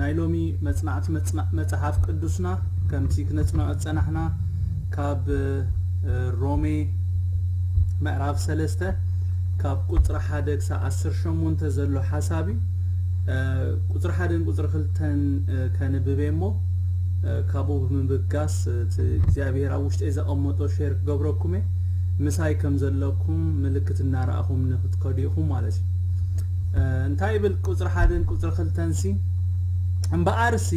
ናይ ሎሚ መጽናዕቲ መጽና- መጽሓፍ ቅዱስና ከምቲ ክነጽንዖ ዝጸናሕና ካብ እ፣ ሮሜ ምዕራፍ ሰለስተ ካብ ቁጽሪ ሓደ ክሳብ ዓሰርተ ሸሞንተ ዘሎ ሓሳብ እዩ። እ፣ ቁጽሪ ሓደን ቁጽሪ ክልተን እ፣ ከንብብ እየ እሞ እ፣ ካብኡ ብምብጋስ እቲ እግዚኣብሔር ኣብ ውሽጠይ ዘቐመጦ ሼር ክገብረኩም እየ። ምሳይ ከም ዘለኩም ምልክት እናረኣኹም ንክትከዱ ኢኹም ማለት እዩ። እ፣ እንታይ ይብል ቁጽሪ ሓደን ቁጽሪ ክልተን ሲ? እምበኣርሲ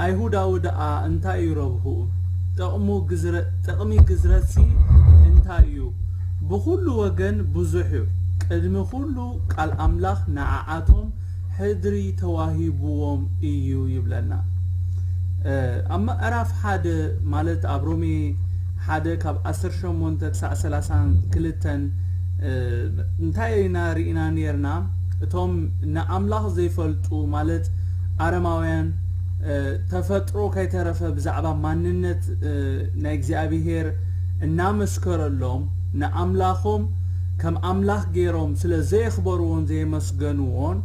ኣይሁዳዊ ደኣ እንታይ እዩ ረብሕኡ? ጠቕሙ ግዝረ- ጠቕሚ ግዝረትሲ እንታይ እዩ? ብኹሉ ወገን ብዙሕ እዩ። ቅድሚ ኩሉ ቃል ኣምላኽ ንዓዓቶም ሕድሪ ተዋሂብዎም እዩ ይብለና። እ፣ ኣብ ምዕራፍ ሓደ ማለት ኣብ ሮሜ ሓደ ካብ ዓሰርተ ሸሞንተ ክሳዕ ሰላሳን ክልተን እ፣ እንታይ ኢና ርኢና ነርና? እቶም ንኣምላኽ ዘይፈልጡ ማለት ኣረማውያን እ፣ ተፈጥሮ ከይተረፈ ብዛዕባ ማንነት እ፣ ናይ እግዚኣብሔር እናመስከረሎም ንኣምላኾም ከም ኣምላኽ ገይሮም ስለ ዘየኽበርዎን ዘየመስገንዎን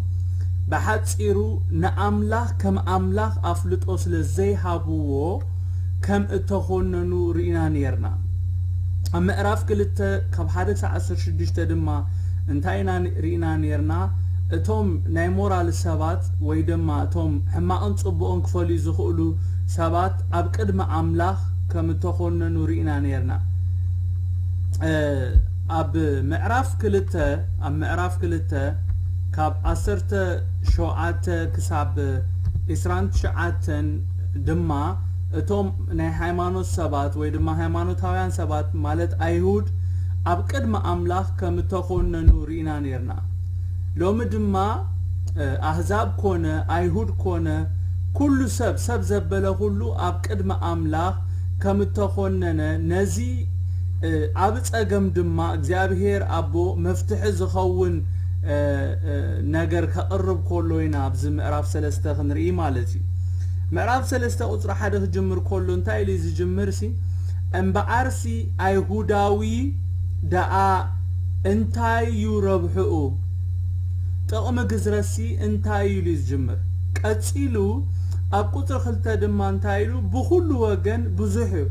ብሓጺሩ ንኣምላኽ ከም ኣምላኽ ኣፍልጦ ስለ ዘይሃብዎ ከም እተኾነኑ ርኢና ነርና። ኣብ ምዕራፍ ክልተ ካብ ሓደ ክሳብ ዓሰርተ ሽዱሽተ ድማ እንታይ ኢና ርኢና ነርና? እቶም ናይ ሞራል ሰባት ወይ ድማ እቶም ሕማቕን ጽቡቕን ክፈልዩ ዝኽእሉ ሰባት ኣብ ቅድሚ ኣምላኽ ከም እተኾነኑ ርኢና ነርና። እ፣ ኣብ ምዕራፍ ክልተ ኣብ ምዕራፍ ክልተ ካብ ዓሰርተ ሸውዓተ ክሳብ ዕስራን ትሽዓተን ድማ እቶም ናይ ሃይማኖት ሰባት ወይ ድማ ሃይማኖታውያን ሰባት ማለት ኣይሁድ ኣብ ቅድሚ ኣምላኽ ከም እተኾነኑ ርኢና ነርና። ሎሚ ድማ እ፣ ኣህዛብ ኮነ ኣይሁድ ኮነ ኩሉ ሰብ ሰብ ዘበለ ኩሉ ኣብ ቅድሚ ኣምላኽ ከም እተኾነነ ነዚ እ፣ ኣብ ጸገም ድማ እግዚኣብሔር ኣቦ መፍትሒ ዝኸውን እ፣ እ፣ ነገር ከቕርብ ከሎ ኢና ኣብዚ ምዕራፍ ሰለስተ ክንርኢ ማለት እዩ። ምዕራፍ ሰለስተ ቁጽሪ ሓደ ክጅምር ከሎ እንታይ ኢሉ እዩ ዝጅምር ሲ? እምበኣርሲ ኣይሁዳዊ ደኣ እንታይ እዩ ረብሕኡ? ጥቕሚ ግዝረትሲ እንታይ እዩ ኢሉ እዩ ዝጅምር? ቀጺሉ ኣብ ቁጽሪ ክልተ ድማ እንታይ ኢሉ? ብኹሉ ወገን ብዙሕ እዩ።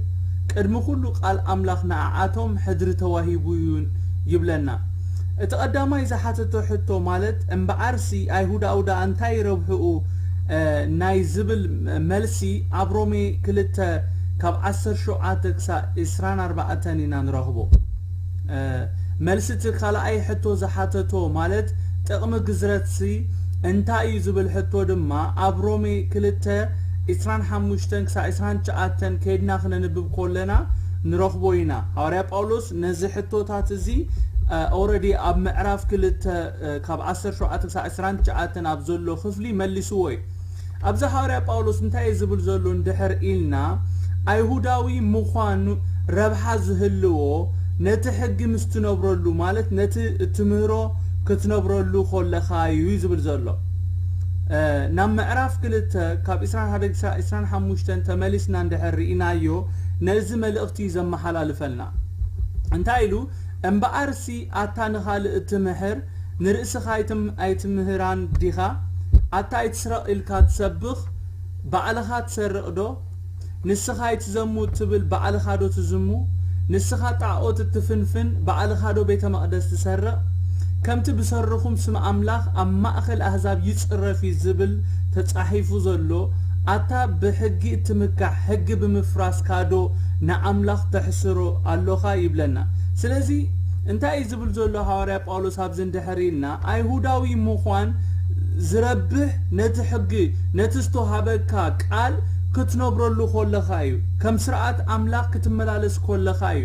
ቅድሚ ኩሉ ቃል ኣምላኽ ንዓዓቶም ሕድሪ ተዋሂቡ እዩ ይብለና። እቲ ቀዳማይ ዝሓተቶ ሕቶ ማለት እምበኣርሲ ኣይሁዳዊ ደኣ እንታይ ረብሕኡ እ፣ ናይ ዝብል መልሲ ኣብ ሮሜ ክልተ ካብ ዓሰርተ ሸውዓተ ክሳብ ዕስራን ኣርባዕተን ኢና ንረኽቦ። እ፣ መልሲ እቲ ካልኣይ ሕቶ ዝሓተቶ ማለት ጥቕሚ ግዝረትሲ እንታይ እዩ ዝብል ሕቶ ድማ ኣብ ሮሜ ክልተ ዕስራን ሓሙሽተን ክሳብ ዕስራን ትሽዓተን ከይድና ክነንብብ ከለና ንረኽቦ ኢና። ሃዋርያ ጳውሎስ ነዚ ሕቶታት እዚ ኦረዲ ኣብ ምዕራፍ ክልተ እ፣ ካብ ዓሰርተ ሸውዓተ ክሳብ ዕስራን ትሽዓተን ኣብ ዘሎ ክፍሊ መሊስዎ እዩ። ኣብዚ ሃዋርያ ጳውሎስ እንታይ እዩ ዝብል ዘሎ እንድሕር ኢልና ኣይሁዳዊ ምዃኑ ረብሓ ዝህልዎ ነቲ ሕጊ ምስ ትነብረሉ ማለት ነቲ ትምህሮ ክትነብረሉ ከለኻ እዩ ዝብል ዘሎ። እ፣ ናብ ምዕራፍ ክልተ ካብ ዕስራን ሓደን ክሳብ ዕስራን ሓሙሽተን ተመሊስና እንድሕር ርኢናዮ ነዚ መልእኽቲ እዩ ዘመሓላልፈልና። እንታይ ኢሉ? እምበኣርሲ ኣታ ንኻልእ እትምህር ንርእስኻ ኣይትም- ኣይትምህራን ዲኻ? ኣታ ኣይትስረቕ ኢልካ ትሰብኽ ባዕልኻ ትሰርቕ ዶ? ንስኻ ኣይትዘሙ ትብል ባዕልኻ ዶ ትዝሙ? ንስኻ ጣዖት እትፍንፍን ባዕልኻ ዶ ቤተ መቕደስ ትሰርቕ? ከምቲ ብሰርኹም ስም ኣምላኽ ኣብ ማእኸል ኣህዛብ ይጽረፍ እዩ ዝብል ተጻሒፉ ዘሎ ኣታ ብሕጊ እትምካሕ ሕጊ ብምፍራስካ ዶ ንኣምላኽ ተሕስሮ ኣሎኻ ይብለና። ስለዚ እንታይ እዩ ዝብል ዘሎ ሃዋርያ ጳውሎስ ኣብዚ እንድሕር ኢልና ኣይሁዳዊ ምዃን ዝረብሕ ነቲ ሕጊ ነቲ ዝተዋሃበካ ቃል ክትነብረሉ ከለኻ እዩ። ከም ስርዓት ኣምላኽ ክትመላለስ ከለኻ እዩ።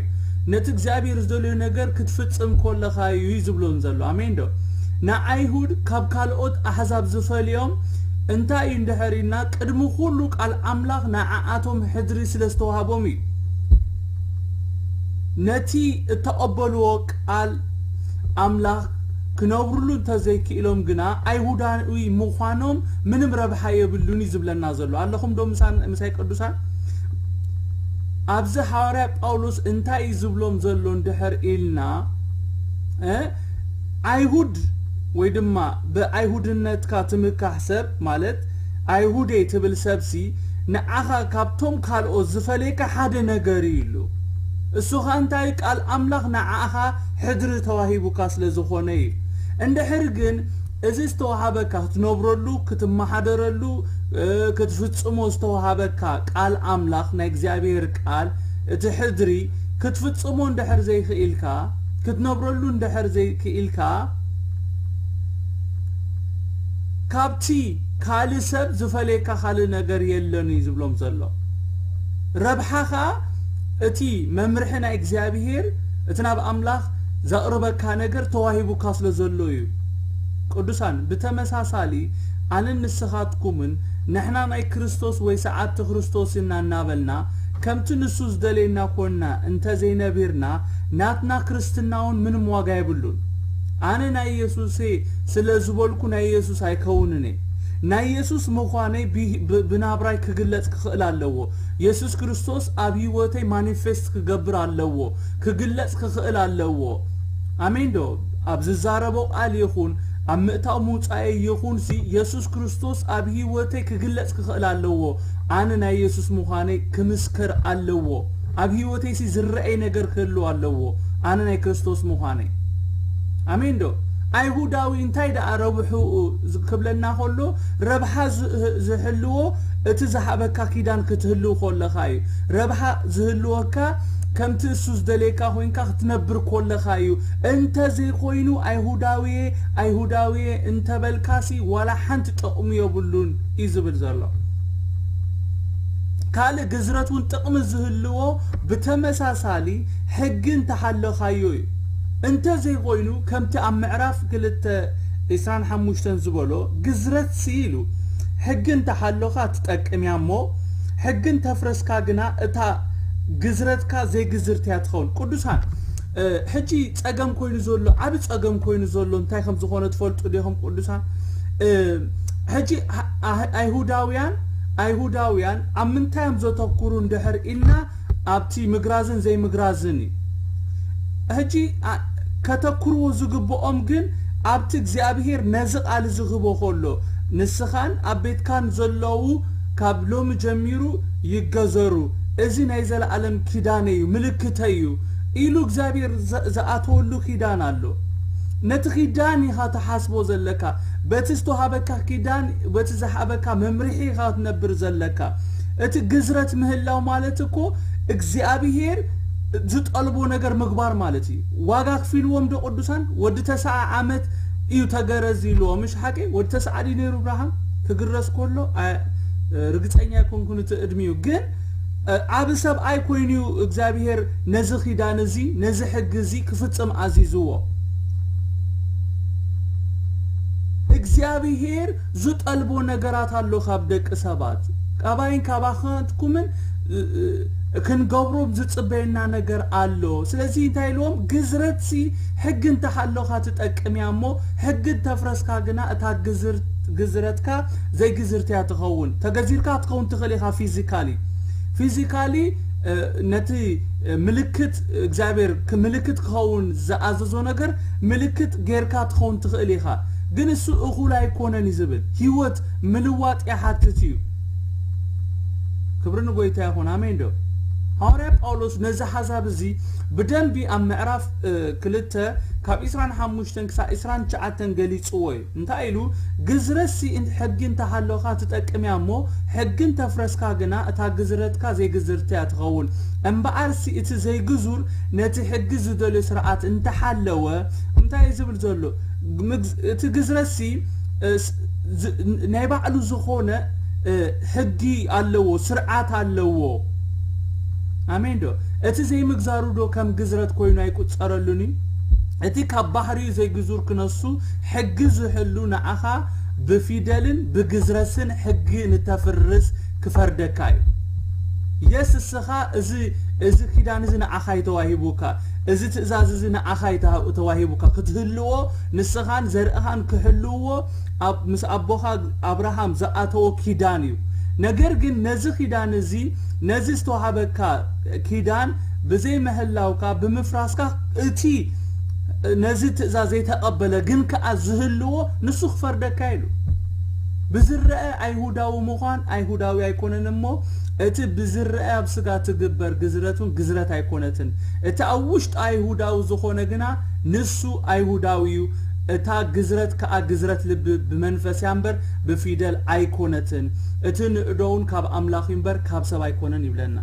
ነቲ እግዚኣብሔር ዝደልዮ ነገር ክትፍጽም ከለኻ እዩ እዩ ዝብሎም ዘሎ። ኣሜን ዶ? ንኣይሁድ ካብ ካልኦት ኣሕዛብ ዝፈልዮም እንታይ እዩ እንድሕር ኢልና ቅድሚ ኩሉ ቃል ኣምላኽ ንዓኣቶም ሕድሪ ስለ ዝተዋሃቦም እዩ። ነቲ እተቐበልዎ ቃል ኣምላኽ ክነብርሉ እንተዘይክኢሎም ግና ኣይሁዳዊ ምዃኖም ምንም ረብሓ የብሉን እዩ ዝብለና ዘሎ። ኣለኹም ዶ ምሳን- ምሳይ ቅዱሳን? ኣብዚ ሃዋርያ ጳውሎስ እንታይ እዩ ዝብሎም ዘሎ እንድሕር ኢልና እ፣ ኣይሁድ ወይ ድማ ብኣይሁድነትካ ትምካሕ ሰብ ማለት ኣይሁደይ ትብል ሰብሲ ንዓኻ ካብቶም ካልኦት ዝፈለየካ ሓደ ነገር እዩ ኢሉ። እሱ ኸኣ እንታይ? ቃል ኣምላኽ ንዓኻ ሕድሪ ተዋሂቡካ ስለ ዝኾነ እዩ። እንድሕር ግን እዚ ዝተዋሃበካ ክትነብረሉ፣ ክትመሓደረሉ፣ እ፣ ክትፍጽሞ ዝተዋሃበካ ቃል ኣምላኽ፣ ናይ እግዚኣብሔር ቃል፣ እቲ ሕድሪ ክትፍጽሞ እንድሕር ዘይክኢልካ፣ ክትነብረሉ እንድሕር ዘይክኢልካ፣ ካብቲ ካልእ ሰብ ዝፈልየካ ካልእ ነገር የለን እዩ ዝብሎም ዘሎ። ረብሓኻ እቲ መምርሒ ናይ እግዚኣብሔር፣ እቲ ናብ ኣምላኽ ዘቕርበካ ነገር ተዋሂቡካ ስለ ዘሎ እዩ። ቅዱሳን፣ ብተመሳሳሊ ኣነን ንስኻትኩምን ንሕና ናይ ክርስቶስ ወይ ሰዓብቲ ክርስቶስ ኢና እናበልና፣ ከምቲ ንሱ ዝደልየና ኮንና እንተ ዘይነቢርና፣ ናትና ክርስትና እውን ምንም ዋጋ የብሉን። ኣነ ናይ የሱስ እየ ስለ ዝበልኩ ናይ የሱስ ኣይከውንን እየ። ናይ የሱስ ምዃነይ ብ-፣ ብ-፣ ብናብራይ ክግለጽ ክኽእል ኣለዎ። የሱስ ክርስቶስ ኣብ ህይወተይ ማኒፌስት ክገብር ኣለዎ፣ ክግለጽ ክኽእል ኣለዎ። ኣሜን ዶ? ኣብ ዝዛረቦ ቃል ይኹን፣ ኣብ ምእታው ምውጻኤ ይኹን ሲ፣ የሱስ ክርስቶስ ኣብ ህይወተይ ክግለጽ ክኽእል ኣለዎ። ኣነ ናይ የሱስ ምዃነይ ክምስከር ኣለዎ። ኣብ ህይወተይ ሲ ዝረኣይ ነገር ክህልው ኣለዎ። ኣነ ናይ ክርስቶስ ምዃነይ። ኣሜን ዶ? ኣይሁዳዊ እንታይ ደኣ ረብሕኡ ዝ-፣ ክብለና ከሎ፣ ረብሓ ዝ-፣ ዝህልዎ እቲ ዝሃበካ ኪዳን ክትህልው ከለኻ እዩ። ረብሓ ዝህልወካ ከምቲ እሱ ዝደልየካ ኮይንካ ክትነብር ከለኻ እዩ። እንተ ዘይኮይኑ ኣይሁዳዊ እየ፣ ኣይሁዳዊ እየ እንተበልካሲ ዋላ ሓንቲ ጥቕሚ የብሉን እዩ ዝብል ዘሎ። ካልእ ግዝረት እውን ጥቕሚ ዝህልዎ ብተመሳሳሊ ሕጊ እንተሃለኻዮ እዩ። እንተ ዘይኮይኑ ከምቲ ኣብ ምዕራፍ ክልተ ዕስራን ሓሙሽተን ዝበሎ ግዝረት ሲ ኢሉ ሕጊ እንተሃለኻ ትጠቅም እያ እሞ ሕጊ እንተፍረስካ ግና እታ ግዝረትካ ዘይግዝርቲ እያ ትኸውን። ቅዱሳን፣ እ፣ ሕጂ ጸገም ኮይኑ ዘሎ፣ ዓቢ ጸገም ኮይኑ ዘሎ እንታይ ከም ዝኾነ ትፈልጡ ዲኹም ቅዱሳን? እ፣ ሕጂ ኣ-፣ ኣ-፣ ኣይሁዳውያን፣ ኣይሁዳውያን ኣብ ምንታይ እዮም ዘተኩሩ እንድሕር ኢልና ኣብቲ ምግራዝን ዘይምግራዝን እዩ። ሕጂ ኣ-፣ ከተኩርዎ ዝግብኦም ግን ኣብቲ እግዚኣብሄር ነዚ ቃል እዚ ክህቦ ከሎ ንስኻን ኣብ ቤትካን ዘለዉ ካብ ሎሚ ጀሚሩ ይገዘሩ፣ እዚ ናይ ዘለኣለም ኪዳነይ እዩ፣ ምልክተይ እዩ ኢሉ እግዚኣብሔር ዘ-፣ ዝኣተወሉ ኪዳን ኣሎ። ነቲ ኪዳን ኢኻ ትሓስቦ ዘለካ፣ በቲ ዝተዋሃበካ ኪዳን፣ በቲ ዝሃበካ መምርሒ ኢኻ ትነብር ዘለካ። እቲ ግዝረት ምህላው ማለት እኮ እግዚኣብሔር ዝጠልቦ ነገር ምግባር ማለት እዩ። ዋጋ ክፊልዎም ዶ ቅዱሳን? ወዲ ተስዓ ዓመት እዩ ተገረዝ ኢልዎ፣ ምሽ ሓቂ? ወዲ ተስዓ ድዩ ነይሩ እብራሃም ክግረዝ ከሎ? ኣ-፣ ርግጸኛ ኣይኮንኩን እቲ ዕድሚኡ፣ ግን፣ እ፣ ዓቢ ሰብኣይ ኮይኑ እዩ እግዚኣብሔር ነዚ ኪዳን እዚ፣ ነዚ ሕጊ እዚ ክፍጽም ኣዚዝዎ። እግዚኣብሔር ዝጠልቦ ነገራት ኣሎ ካብ ደቂ ሰባት። ካባይን ካባኻትኩምን፣ እ፣ እ፣ ክንገብሮም ዝጽበየና ነገር ኣሎ። ስለዚ እንታይ ኢልዎም? ግዝረትሲ ሕጊ እንተሃለኻ ትጠቅም እያ እሞ፣ ሕጊ እንተፍረስካ ግና እታ ግዝር-፣ ግዝረትካ ዘይግዝርቲ እያ ትኸውን። ተገዚርካ ክትኸውን ትኽእል ኢኻ ፊዚካሊ። ፊዚካሊ፣ እ፣ ነቲ፣ እ፣ ምልክት እግዚኣብሔር ክ-፣ ምልክት ክኸውን ዝኣዘዞ ነገር ምልክት ጌርካ ትኸውን ትኽእል ኢኻ። ግን እሱ እኹል ኣይኮነን እዩ ዝብል። ህይወት ምልዋጥ ይሓትት እዩ። ክብሪ ንጎይታ ይኹን። ኣሜን ዶ? ሃዋርያ ጳውሎስ ነዚ ሓሳብ እዚ ብደንቢ ኣብ ምዕራፍ፣ እ፣ ክልተ ካብ ዕስራን ሓሙሽተን ክሳብ ዕስራን ትሽዓተን ገሊጽዎ እዩ። እንታይ ኢሉ? ግዝረትሲ እን-፣ ሕጊ እንተሃለኻ ትጠቅም እያ እሞ፣ ሕጊ እንተፍረስካ ግና እታ ግዝረትካ ዘይግዝርቲ እያ ትኸውን። እምበኣርሲ እቲ ዘይግዙር ነቲ ሕጊ ዝደልዮ ስርዓት እንተሓለወ፣ እንታይ እዩ ዝብል ዘሎ? ምግዝ-፣ እቲ ግዝረትሲ፣ እ፣ ስ-፣ ዝ-፣ ን-፣ ናይ ባዕሉ ዝኾነ፣ እ፣ ሕጊ ኣለዎ፣ ስርዓት ኣለዎ። ኣሜን ዶ? እቲ ዘይምግዛሩ ዶ ከም ግዝረት ኮይኑ ኣይቁጸረሉን እዩ? እቲ ካብ ባህሪኡ ዘይግዙር ክነሱ ሕጊ ዝሕሉ ንዓኻ ብፊደልን ብግዝረትን ሕጊ ንተፍርስ ክፈርደካ እዩ። የስ እስኻ እዚ፣ እዚ ኪዳን እዚ ንዓኻ እዩ ተዋሂቡካ፣ እዚ ትእዛዝ እዚ ንዓኻ እዩ ተዋ-፣ ተዋሂቡካ ክትህልዎ፣ ንስኻን ዘርእኻን ክህልዎ ኣብ፣ ምስ ኣቦኻ ኣብርሃም ዝኣተዎ ኪዳን እዩ። ነገር ግን ነዚ ኪዳን እዚ፣ ነዚ ዝተዋሃበካ ኪዳን ብዘይምህላውካ፣ ብምፍራስካ፣ እቲ ነዚ ትእዛዝ ዘይተቐበለ ግን ከኣ ዝህልዎ ንሱ ክፈርደካ ኢሉ። ብዝረአ ኣይሁዳዊ ምዃን ኣይሁዳዊ ኣይኮነን እሞ፣ እቲ ብዝረአ ኣብ ስጋ ትግበር ግዝረት እውን ግዝረት ኣይኮነትን። እቲ ኣብ ውሽጢ ኣይሁዳዊ ዝኾነ ግና ንሱ ኣይሁዳዊ እዩ። እታ ግዝረት ከኣ ግዝረት ልቢ ብመንፈስ እያ እምበር ብፊደል ኣይኮነትን። እቲ ንእዶ እውን ካብ ኣምላኽ እዩ እምበር ካብ ሰብ ኣይኮነን ይብለና።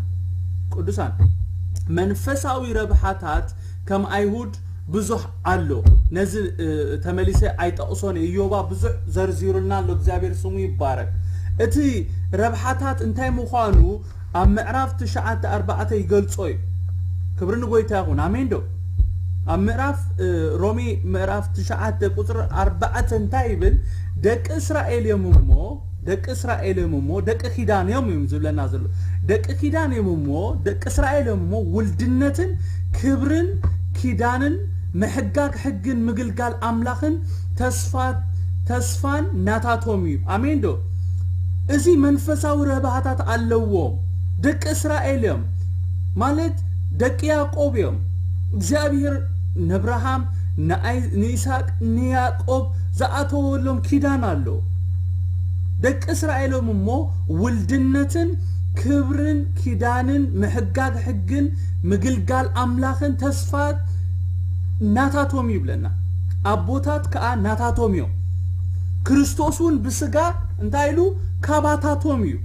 ቅዱሳን፣ መንፈሳዊ ረብሓታት ከም ኣይሁድ ብዙሕ ኣሎ። ነዚ ተመሊሰ ኣይጠቕሶን እዮባ ብዙሕ ዘርዚሩልና ኣሎ። እግዚኣብሔር ስሙ ይባረክ። እቲ ረብሓታት እንታይ ምዃኑ ኣብ ምዕራፍ ትሽዓተ ኣርባዕተ ይገልጾ እዩ። ክብሪ ንጎይታ ይኹን። ኣሜን ዶ? ኣብ ምዕራፍ ሮሜ ምዕራፍ ትሽዓተ ቁፅሪ ኣርባዕተ እንታይ ይብል? ደቂ እስራኤል እዮም እሞ ደቂ እስራኤል እዮም እሞ ደቂ ኪዳን እዮም እዮም ዝብለና ዘሎ። ደቂ ኪዳን እዮም እሞ ደቂ እስራኤል እዮም እሞ ውልድነትን ክብርን ኪዳንን ምሕጋግ ሕግን ምግልጋል ኣምላኽን ተስፋ ተስፋን ናታቶም እዩ። ኣሜን ዶ? እዚ መንፈሳዊ ረብሃታት ኣለዎም። ደቂ እስራኤል እዮም ማለት ደቂ ያዕቆብ እዮም። እግዚኣብሔር ንኣብርሃም ንኣይ- ንይስሐቅ ንያዕቆብ ዝኣተወሎም ኪዳን ኣሎ። ደቂ እስራኤሎም እሞ ውልድነትን ክብርን ኪዳንን ምሕጋግ ሕግን ምግልጋል ኣምላኽን ተስፋ ናታቶም ይብለና። ኣቦታት ከዓ ናታቶም እዮም። ክርስቶስ እውን ብስጋ እንታይ ኢሉ? ካባታቶም እዩ።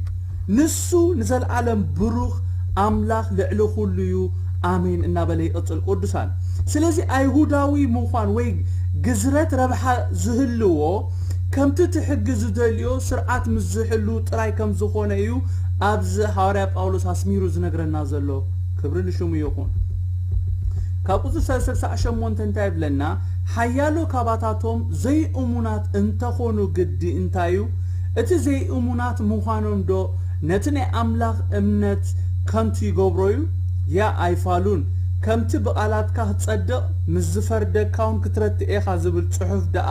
ንሱ ንዘለዓለም ብሩኽ ኣምላኽ ልዕሊ ኩሉ እዩ። ኣሜን እናበለ ይቕጽል። ቅዱሳን፣ ስለዚ ኣይሁዳዊ ምዃን ወይ ግዝረት ረብሓ ዝህልዎ ከምቲ እቲ ሕጊ ዝደልዮ ስርዓት ምስ ዝሕሉ ጥራይ ከም ዝኾነ እዩ ኣብዚ ሃዋርያ ጳውሎስ ኣስሚሩ ዝነግረና ዘሎ። ክብሪ ንሽሙ ይኹን። ካብ ቁፅሪ ሰለስተ ክሳዕ ሸሞንተ እንታይ ይብለና? ሓያሎ ካባታቶም ዘይእሙናት እንተኾኑ ግዲ እንታይ እዩ? እቲ ዘይእሙናት ምዃኖም ዶ ነቲ ናይ ኣምላኽ እምነት ከንቱ ይገብሮ እዩ? ያ ኣይፋሉን። ከምቲ ብቓላትካ ክትጸድቕ ምስ ዝፈርደካ እውን ክትረትዕ ኢኻ ዝብል ጽሑፍ ደኣ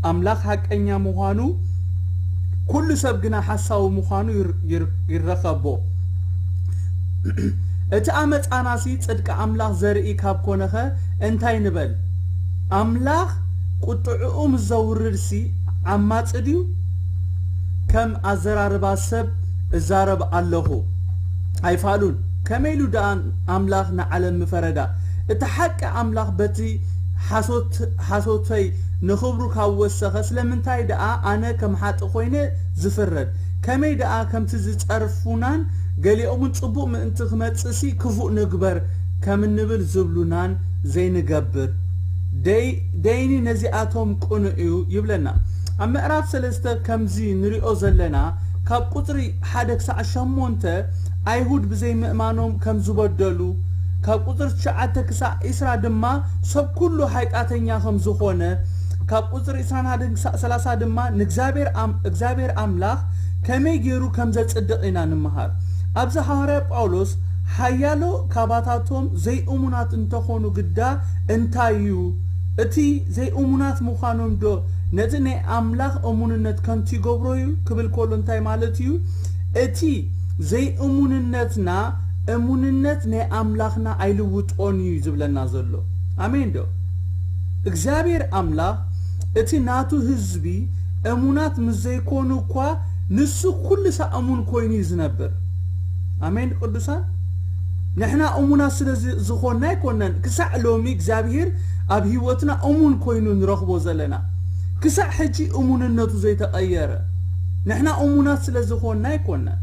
ኣምላኽ ሓቀኛ ምዃኑ ኩሉ ሰብ ግና ሓሳዊ ምዃኑ ይር- ይር- ይረኸቦ። እቲ ኣመፃናሲ ፅድቂ ኣምላኽ ዘርኢ ካብ ኮነኸ እንታይ ንበል? ኣምላኽ ቁጥዕኡ ምስ ዘውርድሲ ዓማፂ ድዩ? ከም ኣዘራርባ ሰብ እዛረብ ኣለኹ። ኣይፋሉን። ከመይ ኢሉ ደኣ ኣምላኽ ንዓለም ምፈረዳ? እቲ ሓቂ ኣምላኽ በቲ ሓሶት- ሓሶተይ ንኽብሩ ካብ ወሰኸ፣ ስለምንታይ ደኣ ኣነ ከም ሓጢ ኮይነ ዝፍረድ? ከመይ ደኣ ከምቲ ዝጸርፉናን ገሊኦምን ጽቡቕ ምእንቲ ክመጽእሲ ክፉእ ንግበር ከም እንብል ዝብሉናን ዘይንገብር? ደይ- ደይኒ ነዚኣቶም ቅኑዕ እዩ ይብለና። ኣብ ምዕራፍ ሰለስተ ከምዚ ንሪኦ ዘለና፣ ካብ ቁጽሪ ሓደ ክሳዕ ሸሞንተ ኣይሁድ ብዘይምእማኖም ከም ዝበደሉ፣ ካብ ቁጽሪ ትሽዓተ ክሳዕ ዒስራ ድማ ሰብ ኩሉ ሓጢኣተኛ ከም ዝኾነ፣ ካብ ቁጽሪ ዕስራን ሓደን ክሳዕ ሰላሳ ድማ ንእግዚኣብሔር ኣም- እግዚኣብሔር ኣምላኽ ከመይ ገይሩ ከም ዘጽድቕ ኢና ንምሃር። ኣብዚ ሃዋርያ ጳውሎስ ሓያሎ ካባታቶም ዘይእሙናት እንተኾኑ ግዳ እንታይ እዩ? እቲ ዘይእሙናት ምዃኖም ዶ ነቲ ናይ ኣምላኽ እሙንነት ከንቱ ይገብሮ እዩ ክብል ከሎ እንታይ ማለት እዩ? እቲ ዘይእሙንነትና እሙንነት ናይ ኣምላኽና ኣይልውጦን እዩ ዝብለና ዘሎ። ኣሜን ዶ? እግዚኣብሔር ኣምላኽ እቲ ናቱ ህዝቢ እሙናት ምስ ዘይኮኑ እኳ ንሱ ኩሉ ሳዕ እሙን ኮይኑ እዩ ዝነብር። ኣሜን ቅዱሳን። ንሕና እሙናት ስለ ዝ- ዝኾንና ኣይኮነን ክሳዕ ሎሚ እግዚኣብሔር ኣብ ህይወትና እሙን ኮይኑ ንረኽቦ ዘለና። ክሳዕ ሕጂ እሙንነቱ ዘይተቐየረ ንሕና እሙናት ስለ ዝኾንና ኣይኮነን።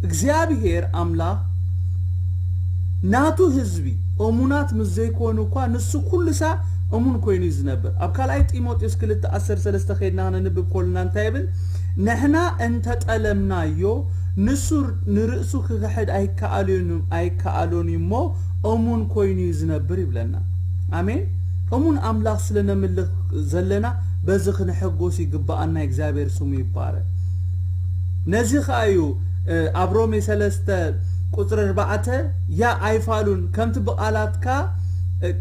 እግዚኣብሔር ኣምላኽ ናቱ ህዝቢ እሙናት ምስ ዘይኮኑ እኳ ንሱ ኩሉ ሳዕ እሙን ኮይኑ እዩ ዝነብር። ኣብ ካልኣይ ጢሞቴዎስ ክልተ ዓሰርተ ሰለስተ ከይድና ክነንብብ ከሉና እንታይ ይብል? ንሕና እንተጠለምናዮ ንሱ ንርእሱ ክኽሕድ ኣይከኣሎን ኣይከኣሎን እዩ እሞ እሙን ኮይኑ እዩ ዝነብር ይብለና። ኣሜን። እሙን ኣምላኽ ስለ ነምልኽ ዘለና በዚ ክንሕጎስ ይግብኣና። እግዚኣብሔር ስሙ ይባረክ። ነዚ ኸኣ እዩ ኣብ ሮሜ ሰለስተ ቁፅሪ ኣርባዕተ ያ ኣይፋሉን ከምቲ ብቓላትካ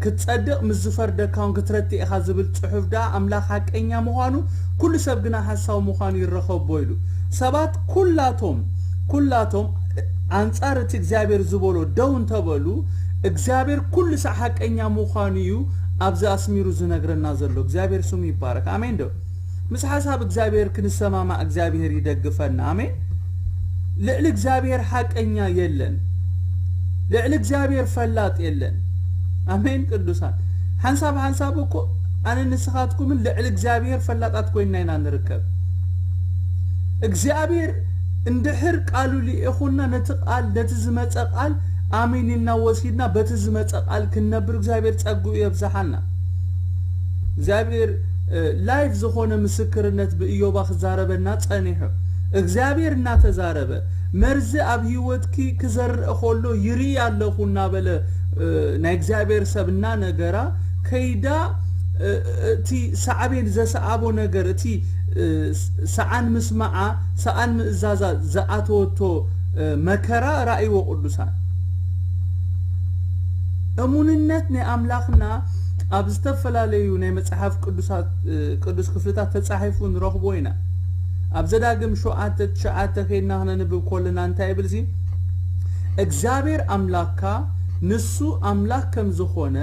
ክትጸድቕ ምስ ዝፈርደካ እውን ክትረትዕ ኢኻ ዝብል ጽሑፍ ደኣ ኣምላኽ ሓቀኛ ምዃኑ ኩሉ ሰብ ግና ሓሳዊ ምዃኑ ይረኸቦ ኢሉ። ሰባት ኩላቶም ኩላቶም ኣንጻር እቲ እግዚኣብሔር ዝበሎ ደው እንተበሉ እግዚኣብሔር ኩሉ ሳዕ ሓቀኛ ምዃኑ እዩ ኣብዚ ኣስሚሩ ዝነግረና ዘሎ። እግዚኣብሔር ስሙ ይባረክ። ኣሜን ዶ? ምስ ሓሳብ እግዚኣብሔር ክንሰማማዕ እግዚኣብሔር ይደግፈና። ኣሜን። ልዕሊ እግዚኣብሔር ሓቀኛ የለን። ልዕሊ እግዚኣብሔር ፈላጥ የለን። ኣሜን። ቅዱሳን፣ ሓንሳብ ሓንሳብ እኮ ኣነ ንስኻትኩምን ልዕሊ እግዚኣብሔር ፈላጣት ኮይንና ኢና ንርከብ። እግዚኣብሔር እንድሕር ቃሉ ልኢኹና፣ ነቲ ቃል፣ ነቲ ዝመጸ ቃል ኣሜን ኢልና ወሲድና በቲ ዝመጸ ቃል ክንነብር እግዚኣብሔር ጸግኡ የብዝሓልና። እግዚኣብሔር ላይፍ ዝኾነ ምስክርነት ብእዮባ ክዛረበና ጸኒሑ። እግዚኣብሔር እናተዛረበ፣ መርዚ ኣብ ህይወትኪ ክዘርእ ከሎ ይርኢ ኣለኹ እናበለ ናይ እግዚኣብሔር ሰብ እናነገራ ከይዳ፣ እቲ ሳዕቤን ዘሰዓቦ ነገር፣ እቲ ሰኣን ምስማዓ፣ ሰኣን ምእዛዛ ዝኣተወቶ መከራ ራእይዎ። ቅዱሳን፣ እሙንነት ናይ ኣምላኽና ኣብ ዝተፈላለዩ ናይ መጽሓፍ ቅዱሳት ቅዱስ ክፍልታት ተጻሒፉ ንረኽቦ ኢና። ኣብ ዘዳግም ሸውዓተ ትሽዓተ ከይድና ክነንብብ ከለና እንታይ ይብል? እዚ እግዚኣብሔር ኣምላኽካ ንሱ ኣምላኽ ከም ዝኾነ፣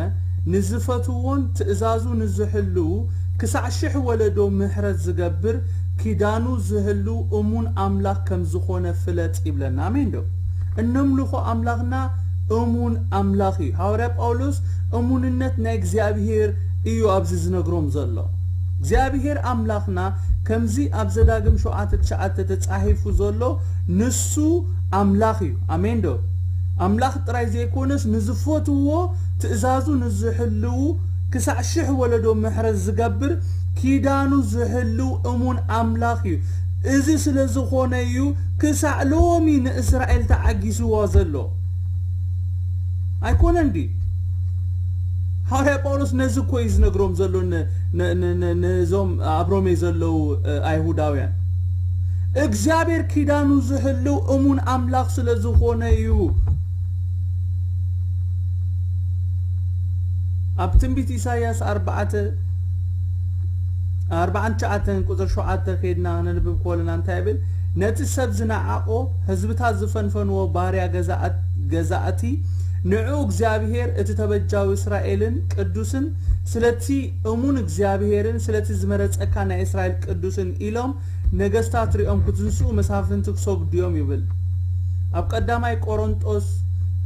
ንዝፈትዎን ትእዛዙ ንዝሕልዉ ክሳዕ ሽሕ ወለዶ ምሕረት ዝገብር፣ ኪዳኑ ዝህልው እሙን ኣምላኽ ከም ዝኾነ ፍለጥ ይብለና። ኣሜን ዶ? እነምልኾ ኣምላኽና እሙን ኣምላኽ እዩ። ሃዋርያ ጳውሎስ እሙንነት ናይ እግዚኣብሔር እዩ ኣብዚ ዝነግሮም ዘሎ። እግዚኣብሔር ኣምላኽና ከምዚ ኣብ ዘዳግም ሸውዓተ ትሽዓተ ተጻሒፉ ዘሎ ንሱ ኣምላኽ እዩ። ኣሜን ዶ? ኣምላኽ ጥራይ ዘይኮነስ ንዝፈትዎ ትእዛዙ ንዝሕልዉ ክሳዕ ሽሕ ወለዶ ምሕረት ዝገብር ኪዳኑ ዝሕልው እሙን ኣምላኽ እዩ። እዚ ስለ ዝኾነ እዩ ክሳዕ ሎሚ ንእስራኤል ተዓጊስዋ ዘሎ። ኣይኮነን ድዩ? ሃዋርያ ጳውሎስ ነዚ እኮ እዩ ዝነግሮም ዘሎ ን-፣ ን-፣ ን-፣ ን-፣ ነዞም ኣብ ሮሜ ዘለዉ፣ እ፣ ኣይሁዳውያን። እግዚኣብሔር ኪዳኑ ዝሕልው እሙን ኣምላኽ ስለ ዝኾነ እዩ። ኣብ ትንቢት ኢሳይያስ ኣርባዕተ፣ ኣርባዓን ትሽዓተን ቁጽሪ ሸውዓተ ከይድና ነንብብ ከለና እንታይ ይብል? ነቲ ሰብ ዝነዓቖ፣ ህዝብታት ዝፈንፈንዎ ባርያ ገዛእት-፣ ገዛእቲ፣ ንዑ እግዚኣብሔር እቲ ተበጃዊ እስራኤልን ቅዱስን፣ ስለቲ እሙን እግዚኣብሔርን ስለቲ ዝመረጸካ ናይ እስራኤል ቅዱስን ኢሎም ነገስታት ሪኦም ክትንስኡ መሳፍንቲ ክሰግዱ እዮም ይብል። ኣብ ቀዳማይ ቆሮንጦስ፣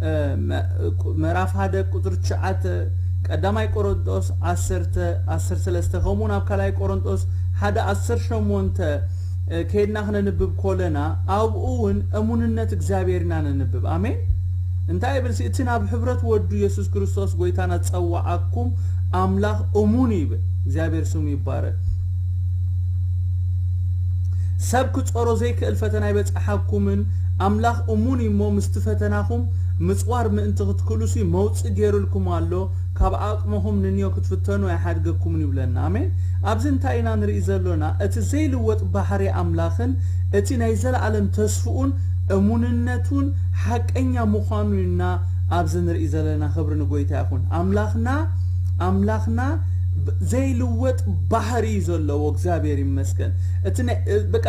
እ፣ መ-፣ ምዕራፍ ሓደ ቁጽሪ ትሽዓተ፣ ቀዳማይ ቆሮንጦስ ዓሰርተ፣ ዓሰርተ ሰለስተ፣ ከምኡውን ኣብ ካልኣይ ቆሮንጦስ ሓደ ዓሰርተ ሸሞንተ፣ እ፣ ከይድና ክነንብብ ከለና ኣብኡ እውን እሙንነት እግዚኣብሔር ኢና ነንብብ። ኣሜን። እንታይ ይብል? እቲ ናብ ሕብረት ወዱ የሱስ ክርስቶስ ጎይታና ዝጸዋዓኩም ኣምላኽ እሙን እዩ ይብል። እግዚኣብሔር ስሙ ይባረክ። ሰብ ክጾሮ ዘይክእል ፈተና ይበጽሓኩምን ኣምላኽ እሙን እዩ እሞ ምስቲ ፈተናኹም ምጽዋር ምእንቲ ክትክእሉሲ መውጽእ ገይሩልኩም ኣሎ። ካብ ዓቕምኹም ንንዮ ክትፍተኑ ኣይሓድገኩምን ይብለና። ኣሜን። ኣብዚ እንታይ ኢና ንርኢ ዘሎና? እቲ ዘይልወጥ ባህሪ ኣምላኽን እቲ ናይ ዘለኣለም ተስፍኡን እሙንነቱን ሓቀኛ ምዃኑ ኢና ኣብዚ ንርኢ ዘለና። ክብሪ ንጎይታ ይኹን። ኣምላኽና፣ ኣምላኽና ብ-፣ ዘይልወጥ ባህሪ እዩ ዘለዎ። እግዚኣብሔር ይመስገን። እቲ ናይ፣ እ፣ በቃ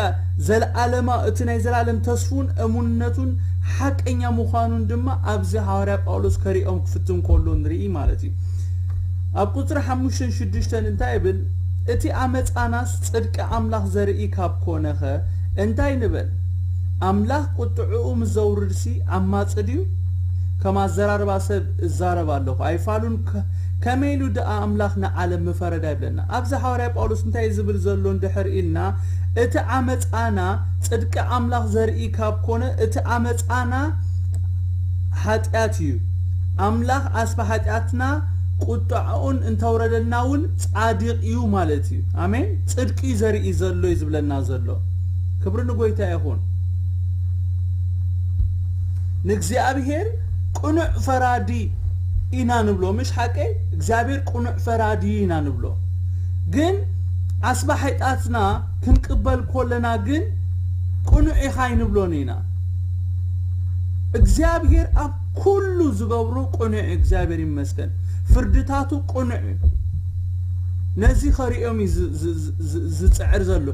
ዘለኣለማ-፣ እቲ ናይ ዘላለም ተስፉን እሙንነቱን ሓቀኛ ምዃኑን ድማ ኣብዚ ሃዋርያ ጳውሎስ ከሪኦም ክፍትን ከሎ ንርኢ ማለት እዩ። ኣብ ቁጽሪ ሓሙሽተን ሽዱሽተን እንታይ ይብል? እቲ ኣመጻናስ ጽድቂ ኣምላኽ ዘርኢ ካብ ኮነኸ እንታይ ንበል? ኣምላኽ ቁጥዕኡ ምስ ዘውርድሲ ዓማጺ ድዩ? ከም ኣዘራርባ ሰብ እዛረብ ኣለኹ፣ ኣይፋሉን። ከ-፣ ከመይ ኢሉ ደኣ ኣምላኽ ንዓለም ምፈረዳ ይብለና። ኣብዚ ሃዋርያ ጳውሎስ እንታይ እዩ ዝብል ዘሎ እንድሕር ኢልና፣ እቲ ዓመጻና ጽድቂ ኣምላኽ ዘርኢ ካብ ኮነ፣ እቲ ዓመጻና ሓጢኣት እዩ። ኣምላኽ ኣስበ ሓጢኣትና ቁጥዓኡን እንተውረደልና እውን ጻድቕ እዩ ማለት እዩ። ኣሜን። ጽድቂ እዩ ዘርኢ ዘሎ እዩ ዝብለና ዘሎ። ክብሪ ንጎይታ ይኹን። ንእግዚኣብሔር ቅኑዕ ፈራዲ ኢና ንብሎ፣ ምሽ ሓቀይ? እግዚኣብሔር ቅኑዕ ፈራዲ ኢና ንብሎ። ግን ኣስባ ሓጢኣትና ክንቅበል ከለና ግን ቅኑዕ ኢኻ ኣይንብሎን ኢና። እግዚኣብሔር ኣብ ኩሉ ዝገብሮ ቅኑዕ እዩ። እግዚኣብሔር ይመስገን። ፍርድታቱ ቅኑዕ እዩ። ነዚ ከሪኦም እዩ ዝ-፣ ዝ-፣ ዝ-፣ ዝ-፣ ዝጽዕር ዘሎ።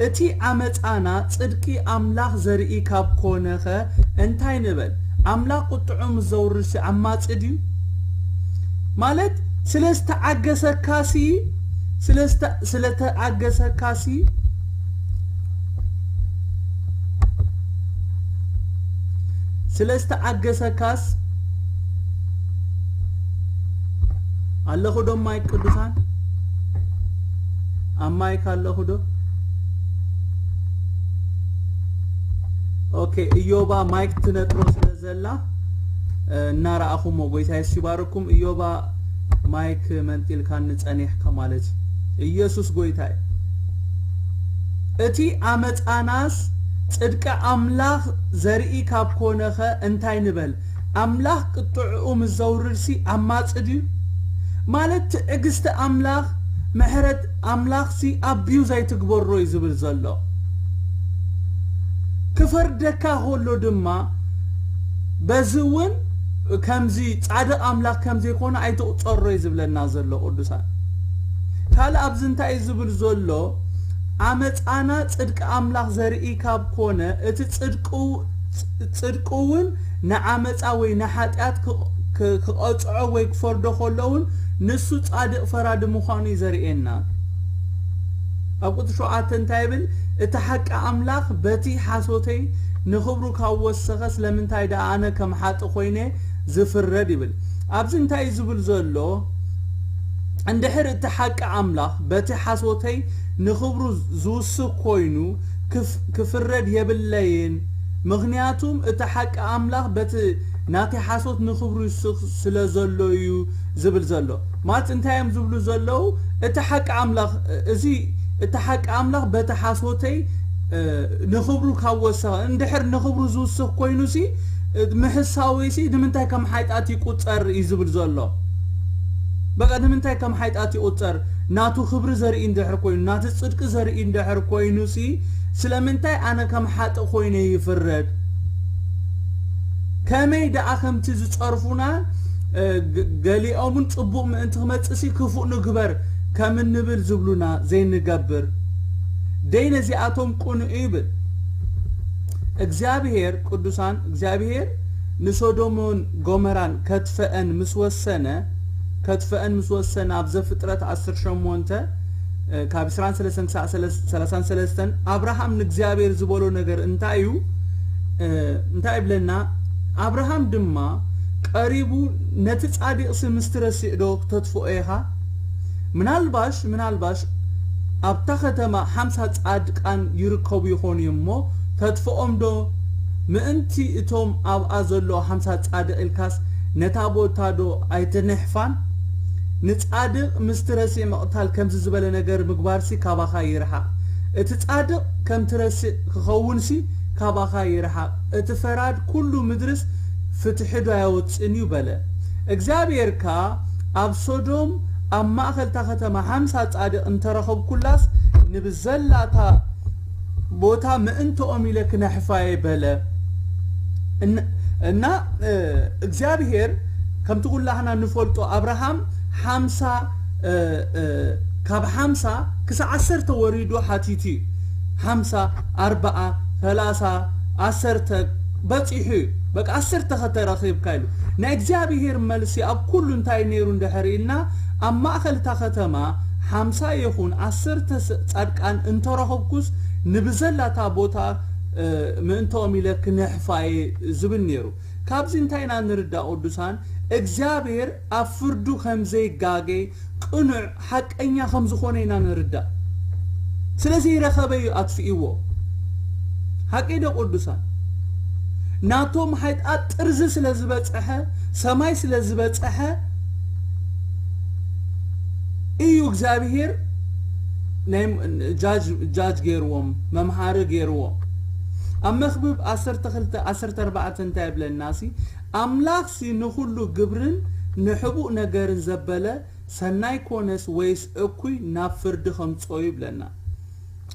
እቲ ዓመጻና ጽድቂ ኣምላኽ ዘርኢ ካብ ኮነኸ እንታይ ንበል? ኣምላኽ ቁጥዑ ምስ ዘውርድሲ ዓማጺ ድዩ? ማለት ስለ ዝተዓገሰካሲ ስለዝተ- ስለተኣገሰካሲ ስለዝተኣገሰካስ ኣለኹ ዶ? ማይክ ቅዱሳን ኣብ ማይክ ኣለኹ ዶ? ኦኬ፣ እዮባ ማይክ ትነጥሮ ስለ ዘላ እናረኣኹሞ፣ ጎይታ የሱስ ይባርኩም። እዮባ ማይክ መንጢልካ ንጸኒሕካ ማለት እዩ። ኢየሱስ ጎይታ እዩ። እቲ ኣመፃናስ ጽድቂ ኣምላኽ ዘርኢ ካብ ኮነኸ እንታይ ንበል? ኣምላኽ ቅጥዕኡ ምስ ዘውርድሲ ኣማጽ ድዩ? ማለት ትዕግስቲ ኣምላኽ፣ ምሕረት ኣምላኽሲ ኣቢዩዝ ኣይትግበሮ እዩ ዝብል ዘሎ። ክፈርደካ ከሎ ድማ በዚ እውን ከምዚ ጻድቕ ኣምላኽ ከም ዘይኮነ ኣይትቑጸሮ እዩ ዝብለና ዘሎ ቅዱሳን። ካልእ ኣብዚ እንታይ እዩ ዝብል ዘሎ? ኣመጻና ጽድቂ ኣምላኽ ዘርኢ ካብ ኮነ እቲ ጽድቁ ጽድቁ እውን ንዓመጻ ወይ ንሓጢኣት ክቐጽዖ ወይ ክፈርዶ ከሎ እውን ንሱ ጻድቕ ፈራዲ ምዃኑ እዩ ዘርእየና። ኣብ ቁጽሪ ሸውዓተ እንታይ ይብል? እቲ ሓቂ ኣምላኽ በቲ ሓሶተይ ንኽብሩ ካብ ወሰኸ ስለምንታይ ደኣ ኣነ ከም ሓጢ ኮይነ ዝፍረድ ይብል። ኣብዚ እንታይ እዩ ዝብል ዘሎ? እንድሕር እቲ ሓቂ ኣምላኽ በቲ ሓሶተይ ንኽብሩ ዝውስኽ ኮይኑ ክፍረድ የብለይን፣ ምኽንያቱም እቲ ሓቂ ኣምላኽ በቲ ናተይ ሓሶት ንኽብሩ ይውስኽ ስለ ዘሎ እዩ ዝብል ዘሎ። ማለት እንታይ እዮም ዝብሉ ዘለዉ? እቲ ሓቂ ኣምላኽ እዚ እቲ ሓቂ ኣምላኽ በቲ ሓሶተይ ንኽብሩ ካብ ወሰኸ፣ እንድሕር ንኽብሩ ዝውስኽ ኮይኑሲ ምሕሳወይሲ ንምንታይ ከም ሓጢኣት ይቁጸር እዩ ዝብል ዘሎ። በቃ ንምንታይ ከም ሓጢኣት ይቁጸር? ናቱ ክብሪ ዘርኢ እንድሕር ኮይኑ፣ ናቱ ጽድቂ ዘርኢ እንድሕር ኮይኑሲ ስለምንታይ ኣነ ከም ሓጢ ኮይነ ይፍረድ? ከመይ ደኣ ከምቲ ዝጸርፉና ገሊኦምን ጽቡቕ ምእንቲ ክመጽእሲ ክፉእ ንግበር ከም እንብል ዝብሉና ዘይንገብር ደይ ነዚኣቶም ቅኑዕ ይብል። እግዚኣብሔር ቅዱሳን እግዚኣብሔር ንሶዶሞን ጎመራን ከጥፈአን ምስ ወሰነ ከጥፈአን ምስ ወሰነ ኣብ ዘፍጥረት ዓሰርተ ሸሞንተ ካብ ዕስራን ሰለስተን ክሳዕ ሰላሳን ሰለስተን ኣብርሃም ንእግዚኣብሔር ዝበሎ ነገር እንታይ እዩ? እንታይ ይብለና? ኣብርሃም ድማ ቀሪቡ ነቲ ጻድቕሲ ምስቲ ረሲዕ ዶ ክተጥፍኦ ኢኻ? ምናልባሽ ምናልባሽ ኣብታ ከተማ ሓምሳ ጻድቃን ይርከቡ ይኾኑ እዮም እሞ ተጥፍኦም ዶ? ምእንቲ እቶም ኣብኣ ዘለዉ ሓምሳ ጻድቕ ኢልካስ ነታ ቦታ ዶ ኣይትንሕፋን? ንጻድቕ ምስቲ ረሲዕ ምቕታል ከምዚ ዝበለ ነገር ምግባርሲ ካባኻ ይርሓቕ። እቲ ጻድቕ ከምቲ ረሲዕ ክኸውንሲ ካባኻ ይርሓቕ። እቲ ፈራድ ኩሉ ምድርስ ፍትሒ ዶ ኣየወጽእን እዩ በለ። እግዚኣብሔር ከኣ ኣብ ሶዶም ኣብ ማእኸል እታ ከተማ ሓምሳ ጻድቕ እንተረኸብኩላስ ንብዘላታ ቦታ ምእንትኦም ኢለ ክነሕፋየ በለ። እና እግዚኣብሔር ከምቲ ኩላህና ንፈልጦ ኣብርሃም ሓምሳ ካብ ሓምሳ ክሳብ ዓሰርተ ወሪዱ ሓቲቱ እዩ። ሓምሳ ኣርባዓ ሰላሳ ዓሰርተ በፂሑ እዩ። በቃ ዓሰርተ ከተረኺብካ ኢሉ ናይ እግዚኣብሔር መልሲ ኣብ ኩሉ እንታይ ነይሩ እንድሕር ኢልና ኣብ ማእኸል እታ ከተማ ሓምሳ ይኹን ዓሰርተ ጻድቃን እንተረኸብኩስ ንብዘላታ ቦታ ምእንቶም ኢለ ክነሕፋየ ዝብል ነይሩ። ካብዚ እንታይ ኢና ንርዳእ ቅዱሳን? እግዚኣብሔር ኣብ ፍርዱ ከም ዘይጋገ ቅኑዕ ሓቀኛ ከም ዝኾነ ኢና ንርዳእ። ስለዚ ይረኸበ እዩ ኣጥፍእዎ። ሓቂ ዶ ቅዱሳን? ናቶም ሓጢኣት ጥርዚ ስለ ዝበፅሐ ሰማይ ስለ ዝበፅሐ እዩ እግዚኣብሔር ናይ ጃጅ ገይርዎም መምሃሪ ገይርዎም። ኣብ መክብብ ዓሰርተ ክልተ ዓሰርተ ኣርባዕተ እንታይ ይብለና ሲ ኣምላኽሲ ንኹሉ ግብርን ንሕቡእ ነገርን ዘበለ ሰናይ ኮነስ ወይስ እኩይ ናብ ፍርዲ ከምፅኦ ይብለና።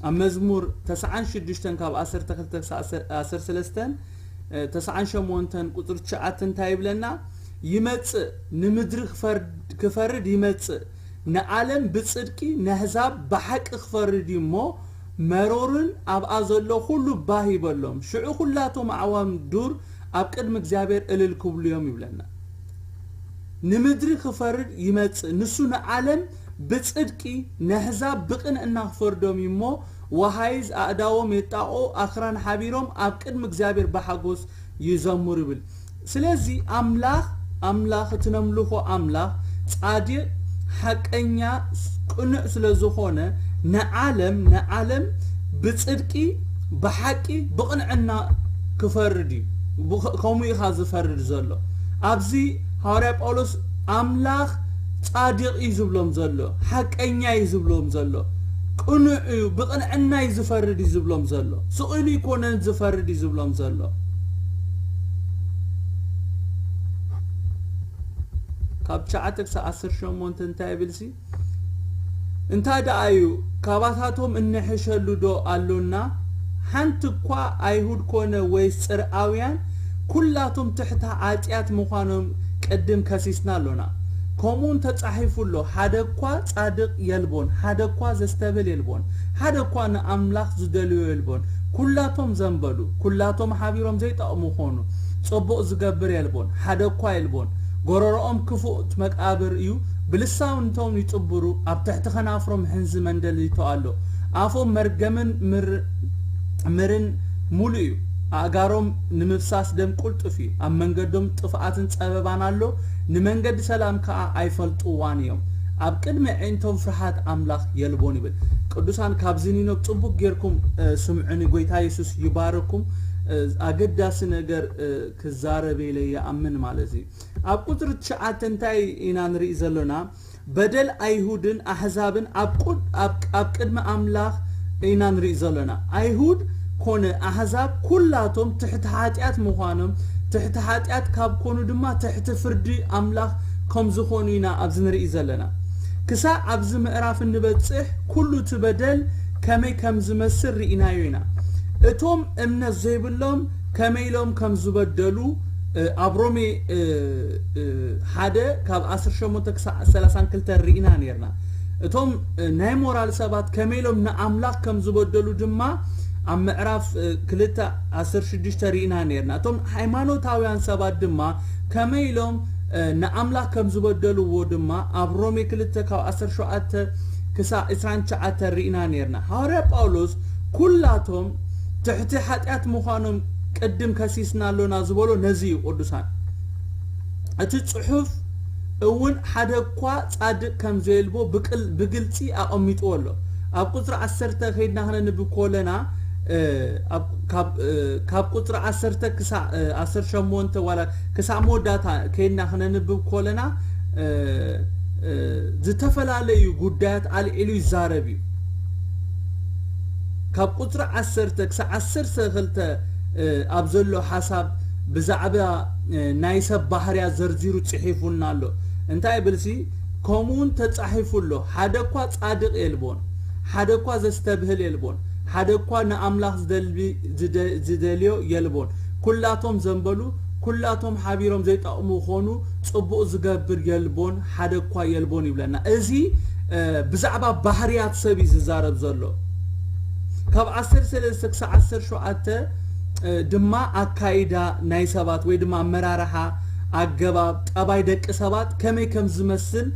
ኣብ መዝሙር ተስዓን ሽዱሽተን ካብ ዓሰርተ ክልተ ክሳብ ዓሰርተ ሰለስተን ተስዓን ሸሞንተን ቁፅሪ ትሽዓተ እንታይ ይብለና? ይመፅእ ንምድሪ ክፈርድ ይመፅእ ንዓለም ብፅድቂ ነህዛብ ብሓቂ ክፈርድ እዩ እሞ መሮርን ኣብኣ ዘሎ ኩሉ ባህ ይበሎም ሽዑ ኩላቶም ኣዕዋም ዱር ኣብ ቅድሚ እግዚኣብሔር እልል ክብሉ እዮም ይብለና። ንምድሪ ክፈርድ ይመፅእ ንሱ ንዓለም ብጽድቂ ነሕዛብ ብቕንዕና ክፈርዶም እዩ እሞ፣ ወሃይዝ ኣእዳዎም የጣቕዑ፣ ኣኽራን ሓቢሮም ኣብ ቅድሚ እግዚኣብሔር ብሓጎስ ይዘምሩ ይብል። ስለዚ ኣምላኽ ኣምላኽ እቲ ነምልኾ ኣምላኽ ጻድቕ ሓቀኛ ቅኑዕ ስለ ዝኾነ ንዓለም ንዓለም ብጽድቂ ብሓቂ ብቕንዕና ክፈርድ እዩ። ከምኡ ኢኻ ዝፈርድ ዘሎ። ኣብዚ ሃዋርያ ጳውሎስ ኣምላኽ ጻድቕ እዩ ዝብሎም ዘሎ፣ ሓቀኛ እዩ ዝብሎም ዘሎ፣ ቅኑዕ እዩ፣ ብቕንዕና እዩ ዝፈርድ እዩ ዝብሎም ዘሎ። ስቕ ኢሉ ኣይኮነን ዝፈርድ እዩ ዝብሎም ዘሎ። ካብ ትሽዓተ ክሳብ ዓሰርተ ሸሞንተ እንታይ ይብልሲ? እንታይ ደኣ እዩ? ካባታቶም እንሕሸሉ ዶ ኣሎና? ሓንቲ እኳ ኣይሁድ ኮነ ወይስ ጽርኣውያን፣ ኩላቶም ትሕቲ ሓጢኣት ምዃኖም ቅድም ከሲስና ኣሎና። ከምኡውን ተጻሒፉ ኣሎ፣ ሓደ እኳ ጻድቕ የልቦን፣ ሓደ እኳ ዘስተብህል የልቦን፣ ሓደ እኳ ንኣምላኽ ዝደልዮ የልቦን። ኩላቶም ዘንበሉ፣ ኩላቶም ሓቢሮም ዘይጠቕሙ ኾኑ። ጽቡቕ ዝገብር የልቦን፣ ሓደ እኳ የልቦን። ጎረሮኦም ክፉት መቃብር እዩ፣ ብልሳውንቶም ይጽብሩ፣ ኣብ ትሕቲ ኸናፍሮም ሕንዚ መንደሊቶ ኣሎ። ኣፎም መርገምን ምርን ሙሉ እዩ። ኣእጋሮም ንምፍሳስ ደም ቁልጡፍ እዩ። ኣብ መንገዶም ጥፍኣትን ጸበባን ኣሎ፣ ንመንገዲ ሰላም ከኣ ኣይፈልጥዋን እዮም። ኣብ ቅድሚ ኣዒንቶም ፍርሃት ኣምላኽ የልቦን ይብል። ቅዱሳን ካብዚ ኒኖብ ጽቡቅ ጌርኩም ስምዑኒ። ጎይታ የሱስ ይባርኩም። ኣገዳሲ ነገር ክዛረብ ኢለ ይኣምን ማለት እዩ። ኣብ ቁጽሪ ትሽዓተ እንታይ ኢና ንርኢ ዘሎና? በደል ኣይሁድን ኣሕዛብን ኣብ ቅድሚ ኣምላኽ ኢና ንርኢ ዘሎና። ኣይሁድ ኮነ ኣሕዛብ ኩላቶም ትሕቲ ሓጢኣት ምዃኖም፣ ትሕቲ ሓጢኣት ካብ ኮኑ ድማ ትሕቲ ፍርዲ ኣምላኽ ከም ዝኾኑ ኢና ኣብዚ ንርኢ ዘለና። ክሳዕ ኣብዚ ምዕራፍ እንበጽሕ ኩሉ እቲ በደል ከመይ ከም ዝመስል ርኢናዮ ኢና። እቶም እምነት ዘይብሎም ከመይ ኢሎም ከም ዝበደሉ ኣብ ሮሜ ሓደ ካብ ዓሰርተ ሸሞንተ ክሳዕ ሰላሳን ክልተ ርኢና ነርና። እቶም ናይ ሞራል ሰባት ከመይ ኢሎም ንኣምላኽ ከም ዝበደሉ ድማ ኣብ ምዕራፍ ክልተ ዓሰርተ ሽዱሽተ ርኢና ነርና። እቶም ሃይማኖታውያን ሰባት ድማ ከመይ ኢሎም ንኣምላኽ ከም ዝበደልዎ ድማ ኣብ ሮሜ ክልተ ካብ ዓሰርተ ሸውዓተ ክሳዕ ዕስራን ትሽዓተ ርኢና ነርና። ሃዋርያ ጳውሎስ ኩላቶም ትሕቲ ሓጢኣት ምዃኖም ቅድም ከሲስና ኣሎና ዝበሎ ነዚ እዩ። ቅዱሳን እቲ ጽሑፍ እውን ሓደ እኳ ጻድቕ ከም ዘየልቦ ብግልጺ ኣቐሚጥዎ ኣሎ። ኣብ ቁጽሪ ዓሰርተ ከይድና ክነንብብ ከለና ካብ ቁጽሪ ዓሰርተ ክሳዕ ዓሰርተ ሸሞንተ ዋላ ክሳዕ መወዳእታ ከይድና ክነንብብ ከለና ዝተፈላለዩ ጉዳያት ኣልዒሉ ይዛረብ እዩ። ካብ ቁጽሪ ዓሰርተ ክሳዕ ዓሰርተ ክልተ ኣብ ዘሎ ሓሳብ ብዛዕባ ናይ ሰብ ባህርያት ዘርዚሩ ጽሒፉልና ኣሎ። እንታይ ይብልሲ? ከምኡውን ተጻሒፉ ኣሎ፣ ሓደ እኳ ጻድቕ የልቦን፣ ሓደ እኳ ዘስተብህል የልቦን፣ ሓደ እኳ ንኣምላኽ ዝደልዮ የልቦን። ኩላቶም ዘንበሉ፣ ኩላቶም ሓቢሮም ዘይጠቕሙ ኾኑ፣ ጽቡቕ ዝገብር የልቦን፣ ሓደ እኳ የልቦን ይብለና። እዚ ብዛዕባ ባህርያት ሰብ እዩ ዝዛረብ ዘሎ። ካብ ዓሰርተ ሰለስተ ክሳብ ዓሰርተ ሸውዓተ ድማ ኣካይዳ ናይ ሰባት ወይ ድማ ኣመራርሓ፣ ኣገባብ፣ ጠባይ ደቂ ሰባት ከመይ ከም ዝመስል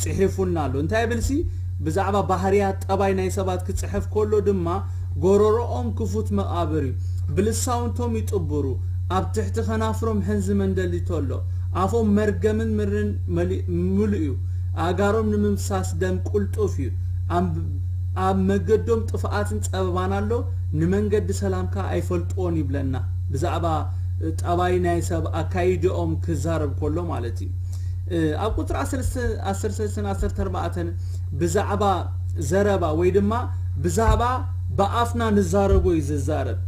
ጽሒፉልና ኣሎ። እንታይ ይብልሲ? ብዛዕባ ባህርያት ጠባይ ናይ ሰባት ክጽሕፍ ከሎ ድማ ጎረሮኦም ክፉት መቓብር እዩ፣ ብልሳውንቶም ይጥብሩ፣ ኣብ ትሕቲ ከናፍሮም ሕንዚ መንደሊቶ ኣሎ፣ ኣፎም መርገምን ምርን ምሉእ እዩ፣ ኣእጋሮም ንምፍሳስ ደም ቁልጡፍ እዩ፣ ኣብ መገዶም ጥፍኣትን ጸበባን ኣሎ፣ ንመንገዲ ሰላም ከኣ ኣይፈልጥዎን ይብለና። ብዛዕባ ጠባይ ናይ ሰብ ኣካይድኦም ክዛረብ ከሎ ማለት እዩ። ኣብ ቁጽሪ ዓሰርተ ሰለስተን ዓሰርተ ኣርባዕተን ብዛዕባ ዘረባ ወይ ድማ ብዛዕባ ብኣፍና ንዛረቦ እዩ ዝዛረብ።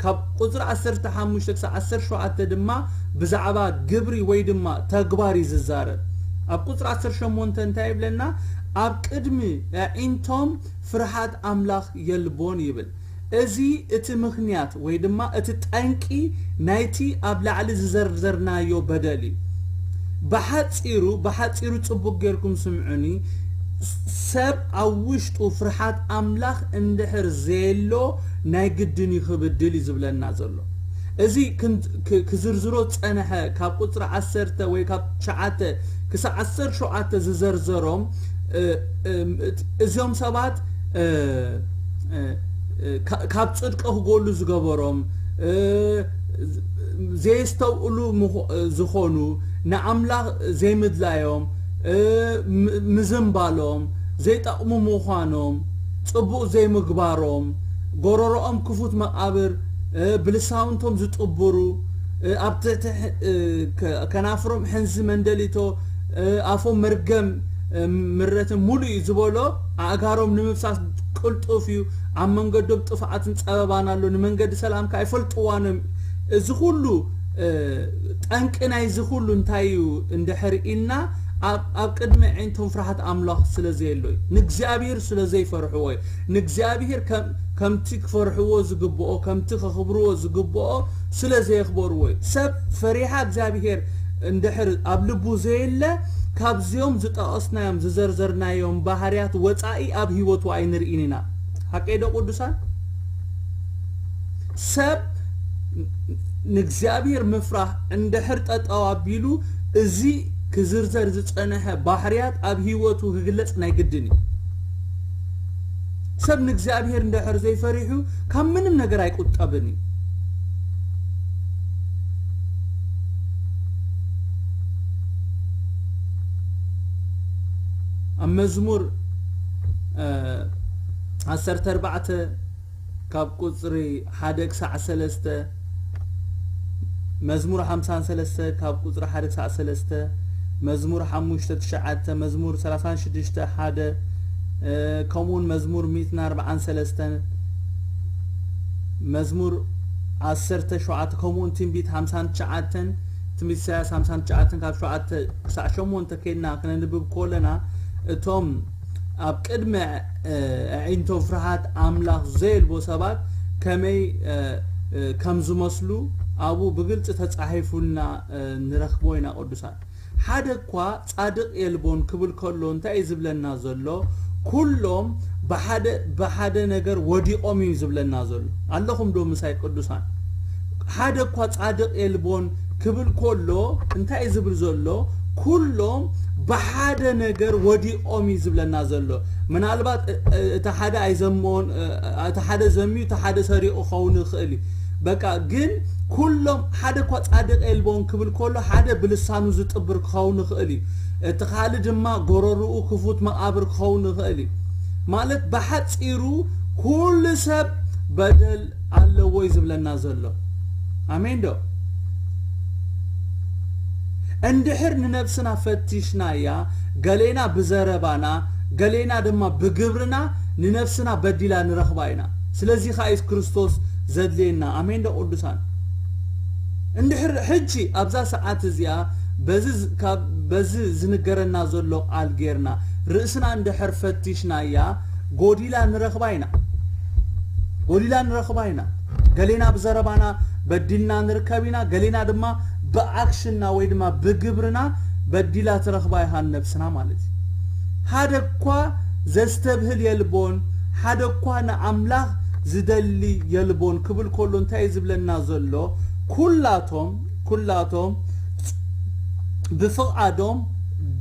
ካብ ቁጽሪ ዓሰርተ ሓሙሽተ ክሳብ ዓሰርተ ሸውዓተ ድማ ብዛዕባ ግብሪ ወይ ድማ ተግባር እዩ ዝዛረብ። ኣብ ቁጽሪ ዓሰርተ ሸሞንተ እንታይ ይብለና? ኣብ ቅድሚ ኣዒንቶም ፍርሃት ኣምላኽ የልቦን ይብል። እዚ እቲ ምኽንያት ወይ ድማ እቲ ጠንቂ ናይቲ ኣብ ላዕሊ ዝዘርዘርናዮ በደል እዩ። ብሓጺሩ ብሓጺሩ ጽቡቕ ጌርኩም ስምዑኒ። ሰብ ኣብ ውሽጡ ፍርሃት ኣምላኽ እንድሕር ዘየሎ ናይ ግድን እዩ ክብድል እዩ ዝብለና ዘሎ። እዚ ክዝርዝሮ ዝጸንሐ ካብ ቁጽሪ ዓሰርተ ወይ ካብ ትሽዓተ ክሳብ ዓሰርተ ሸውዓተ ዝዘርዘሮም እ፣ እ፣ እት-፣ እዞም ሰባት፣ እ፣ እ፣ እ፣ ካ-፣ ካብ ጽድቂ ክጎሉ ዝገበሮም፣ እ፣ ዘየስተውዕሉ ምኾ-፣ እ፣ ዝኾኑ፣ ንኣምላኽ ዘይምድላዮም፣ እ፣ ም-፣ ምዝንባሎም፣ ዘይጠቕሙ ምዃኖም፣ ጽቡቕ ዘይምግባሮም፣ ጎረሮኦም ክፉት መቓብር፣ እ፣ ብልሳውንቶም ዝጥብሩ፣ እ፣ ኣብ ትሕቲ ሕ-፣ እ፣ ከ-፣ ከናፍሮም ሕንዚ መንደሊቶ፣ እ፣ ኣፎም መርገም፣ እ፣ ምረትን ሙሉእ እዩ ዝበሎ፣ ኣእጋሮም ንምፍሳስ ቅልጡፍ እዩ፣ ኣብ መንገዶም ጥፍኣትን ጸበባን ኣሎ፣ ንመንገዲ ሰላም ከኣ ኣይፈልጥዋን እዮም። እዚ ኩሉ፣ እ፣ ጠንቂ ናይዚ ኩሉ እንታይ እዩ እንድሕር ኢልና፣ ኣብ፣ ኣብ ቅድሚ ኣዒንቶም ፍርሃት ኣምላኽ ስለ ዘየሎ እዩ። ንእግዚኣብሔር ስለ ዘይፈርሕዎ እዩ። ንእግዚኣብሔር ከም፣ ከምቲ ክፈርሕዎ ዝግብኦ፣ ከምቲ ከኽብርዎ ዝግብኦ ስለ ዘየኽበርዎ እዩ። ሰብ ፈሪሃ እግዚኣብሔር እንድሕር ኣብ ልቡ ዘየለ፣ ካብዚኦም ዝጠቐስናዮም፣ ዝዘርዘርናዮም ባህርያት ወጻኢ ኣብ ህይወቱ ኣይንርኢን ኢና። ሓቀይ ዶ ቅዱሳን? ሰብ ንእግዚኣብሔር ምፍራህ እንድሕር ጠጠው ኣቢሉ፣ እዚ ክዝርዘር ዝጸንሐ ባህርያት ኣብ ህይወቱ ክግለጽ ናይ ግድን እዩ። ሰብ ንእግዚኣብሔር እንድሕር ዘይፈሪሑ፣ ካብ ምንም ነገር ኣይቁጠብን እዩ። ኣብ መዝሙር፣ እ፣ ዓሰርተ ኣርባዕተ ካብ ቁጽሪ ሓደ ክሳዕ ሰለስተ፣ መዝሙር ሓምሳን ሰለስተ ካብ ቁጽሪ ሓደ ክሳዕ ሰለስተ፣ መዝሙር ሓሙሽተ ትሽዓተ፣ መዝሙር ሰላሳን ሽዱሽተ ሓደ፣ እ፣ ከምኡውን መዝሙር ሚእትን ኣርባዓን ሰለስተን፣ መዝሙር ዓሰርተ ሸውዓተ፣ ከምኡውን ትንቢት ሓምሳን ትሽዓተን፣ ትንቢት ኢሳያስ ሓምሳን ትሽዓተን ካብ ሸውዓተ ክሳዕ ሸሞንተ ከይድና ክነንብብ ከለና፣ እቶም ኣብ ቅድሚ፣ እ፣ ኣዒንቶም ፍርሃት ኣምላኽ ዘየልቦ ሰባት ከመይ፣ እ፣ እ፣ ከም ዝመስሉ ኣብኡ ብግልጺ ተጻሒፉልና፣ እ፣ ንረኽቦ ኢና ቅዱሳን። ሓደ እኳ ጻድቕ የልቦን ክብል ከሎ እንታይ እዩ ዝብለና ዘሎ? ኩሎም ብሓደ፣ ብሓደ ነገር ወዲቖም እዩ ዝብለና ዘሎ። ኣለኹም ዶ ምሳይ ቅዱሳን? ሓደ እኳ ጻድቕ የልቦን ክብል ከሎ እንታይ እዩ ዝብል ዘሎ? ኩሎም ብሓደ ነገር ወዲቖም እዩ ዝብለና ዘሎ። ምናልባት፣ እ-፣ እ-፣ እቲ ሓደ ኣይዘመዎን፣ እ-፣ እቲ ሓደ ዘምዩ፣ እቲ ሓደ ሰሪቑ ክኸውን ይኽእል እዩ። በቃ ግን ኩሎም ሓደ እኳ ጻድቕ የልቦን ክብል ከሎ ሓደ ብልሳኑ ዝጥብር ክኸውን ይኽእል እዩ። እቲ ካልእ ድማ ጎረርኡ ክፉት መቓብር ክኸውን ይኽእል እዩ። ማለት ብሓጺሩ ኩሉ ሰብ በደል ኣለዎ እዩ ዝብለና ዘሎ። ኣሜን ዶ? እንድሕር ንነብስና ፈቲሽናያ፣ ገሌና ብዘረባና፣ ገሌና ድማ ብግብርና ንነብስና በዲላ ንረኽባ ኢና። ስለዚ ኸኣ እዩ ክርስቶስ ዘድልየና። ኣሜን ዶ ቅዱሳን? እንድሕር ሕጂ ኣብዛ ሰዓት እዚኣ በዚ ዝ-፣ ካብ፣ በዚ ዝንገረና ዘሎ ቃል ጌርና ርእስና እንድሕር ፈቲሽናያ፣ ጎዲላ ንረኽባ ኢና። ጎዲላ ንረኽባ ኢና። ገሌና ብዘረባና በዲልና ንርከብ ኢና፣ ገሌና ድማ ብኣክሽንና ወይ ድማ ብግብርና በዲላ ትረኽባ ኢኻ ንነብስና ማለት እዩ። ሓደ እኳ ዘስተብህል የልቦን፣ ሓደ እኳ ንኣምላኽ ዝደሊ የልቦን ክብል ከሎ እንታይ እዩ ዝብለና ዘሎ? ኩላቶም፣ ኩላቶም ብፍቓዶም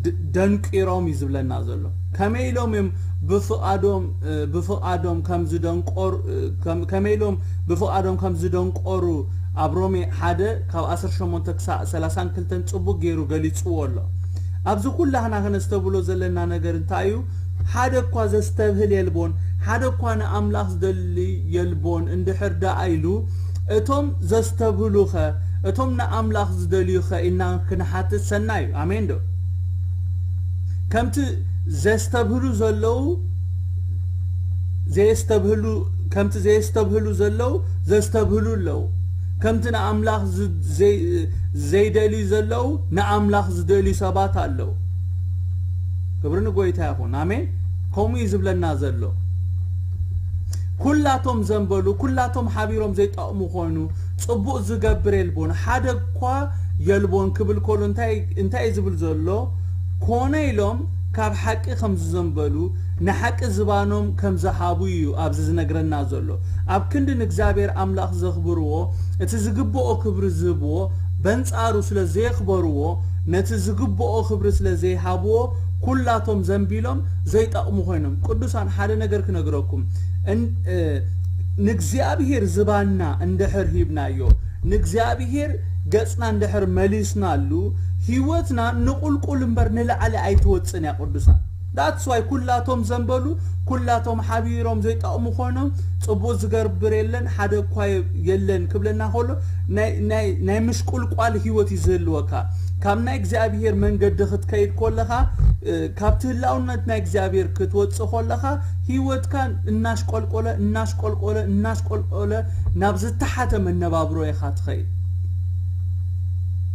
ድ-፣ ደንቂሮም እዩ ዝብለና ዘሎ። ከመይ ኢሎም እዮም ብፍቓዶም፣ እ፣ ብፍቓዶም ከም ዝደንቆር-፣ እ፣ ከም-፣ ከመይ ኢሎም ብፍቓዶም ከም ዝደንቆሩ ኣብ ሮሜ ሓደ ካብ ዓሰርተ ሸሞንተ ክሳዕ ሰላሳን ክልተን ጽቡቕ ገይሩ ገሊጽዎ ኣሎ። ኣብዚ ኩላህና ከነስተብሎ ዘለና ነገር እንታይ እዩ? ሓደ እኳ ዘስተብህል የልቦን፣ ሓደ እኳ ንኣምላኽ ዝደሊ የልቦን እንድሕር ደኣ ኢሉ፣ እቶም ዘስተብህሉኸ፣ እቶም ንኣምላኽ ዝደልዩኸ ኢልና ክንሓትት ሰናይ እዩ። ኣሜን ዶ? ከምቲ ዘስተብህሉ ዘለዉ፣ ዘየስተብህሉ፣ ከምቲ ዘየስተብህሉ ዘለዉ፣ ዘስተብህሉ ኣለዉ። ከምቲ ንኣምላኽ ዝ-፣ ዘይ-፣ ዘይደልዩ ዘለዉ፣ ንኣምላኽ ዝደልዩ ሰባት ኣለዉ። ክብሪ ንጎይታ ይኹን። ኣሜን። ከምኡ እዩ ዝብለና ዘሎ። ኩላቶም ዘንበሉ፣ ኩላቶም ሓቢሮም ዘይጠቕሙ ኾኑ፣ ጽቡቕ ዝገብር የልቦን፣ ሓደ እኳ የልቦን ክብል ከሎ እንታይ፣ እንታይ እዩ ዝብል ዘሎ? ኮነ ኢሎም ካብ ሓቂ ከም ዝዘንበሉ፣ ንሓቂ ዝባኖም ከም ዝሃቡ እዩ ኣብዚ ዝነግረና ዘሎ። ኣብ ክንዲ ንእግዚኣብሔር ኣምላኽ ዘኽብርዎ፣ እቲ ዝግብኦ ክብሪ ዝህብዎ፣ በንጻሩ ስለ ዘየኽበርዎ፣ ነቲ ዝግብኦ ክብሪ ስለ ዘይሃብዎ፣ ኩላቶም ዘንቢሎም ዘይጠቕሙ ኮይኖም። ቅዱሳን፣ ሓደ ነገር ክነግረኩም። እን-፣ እ፣ ንእግዚኣብሔር ዝባንና እንድሕር ሂብናዮ፣ ንእግዚኣብሔር ገጽና እንድሕር መሊስናሉ፣ ህይወትና ንቁልቁል እምበር ንላዕሊ ኣይትወጽእን እያ ቅዱሳን። That's why ኩላቶም ዘንበሉ፣ ኩላቶም ሓቢሮም ዘይጠቕሙ ኮይኖም፣ ጽቡቕ ዝገብር የለን፣ ሓደ እኳ የለን ክብለና ከሎ፣ ናይ፣ ናይ፣ ናይ ምሽቁልቋል ህይወት እዩ ዝህልወካ። ካብ ናይ እግዚኣብሔር መንገዲ ክትከይድ ከለኻ፣ እ፣ ካብቲ ህላውነት ናይ እግዚኣብሔር ክትወጽእ ከለኻ፣ ህይወትካ እናሽቆልቆለ፣ እናሽቆልቆለ፣ እናሽቆልቆለ ናብ ዝተሓተ መነባብሮ ኢኻ ትኸይድ።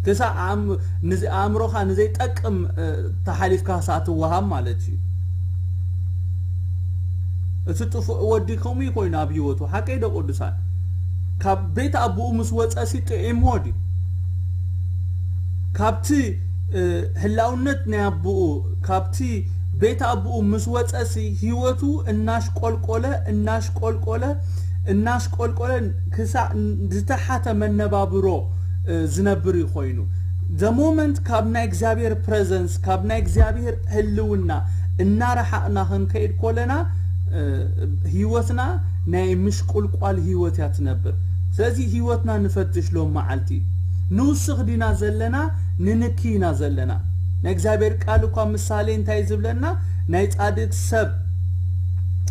ክሳዕ ኣእም-፣ ንዚ-፣ ኣእምሮኻ ንዘይጠቅም፣ እ፣ ተሓሊፍካ ክሳዕ ትወሃብ ማለት እዩ። እቲ ጥፉእ ወዲ ከምኡ ኮይኑ ኣብ ህይወቱ፣ ሓቀይ ዶ ቅዱሳን? ካብ ቤት ኣቦኡ ምስ ወጸ ሲ ጥዒምዎ ድዩ? ካብቲ፣ እ፣ ህላውነት ናይ ኣቦኡ፣ ካብቲ ቤት ኣቦኡ ምስ ወጸ ሲ ህይወቱ እናሽቆልቆለ፣ እናሽቆልቆለ፣ እናሽቆልቆለ ክሳዕ ዝተሓተ መነባብሮ፣ እ፣ ዝነብር እዩ ኮይኑ። The moment ካብ ናይ እግዚኣብሔር presence፣ ካብ ናይ እግዚኣብሔር ህልውና እናረሓቕና ክንከይድ ከለና፣ እ፣ ህይወትና ናይ ምሽቁልቋል ህይወት እያ ትነብር። ስለዚ ህይወትና ንፈትሽ ሎም መዓልቲ። ንውስኽ ዲና ዘለና፣ ንንኪ ኢና ዘለና? ናይ እግዚኣብሔር ቃል እኳ ምሳሌ እንታይ ዝብለና? ናይ ጻድቅ ሰብ፣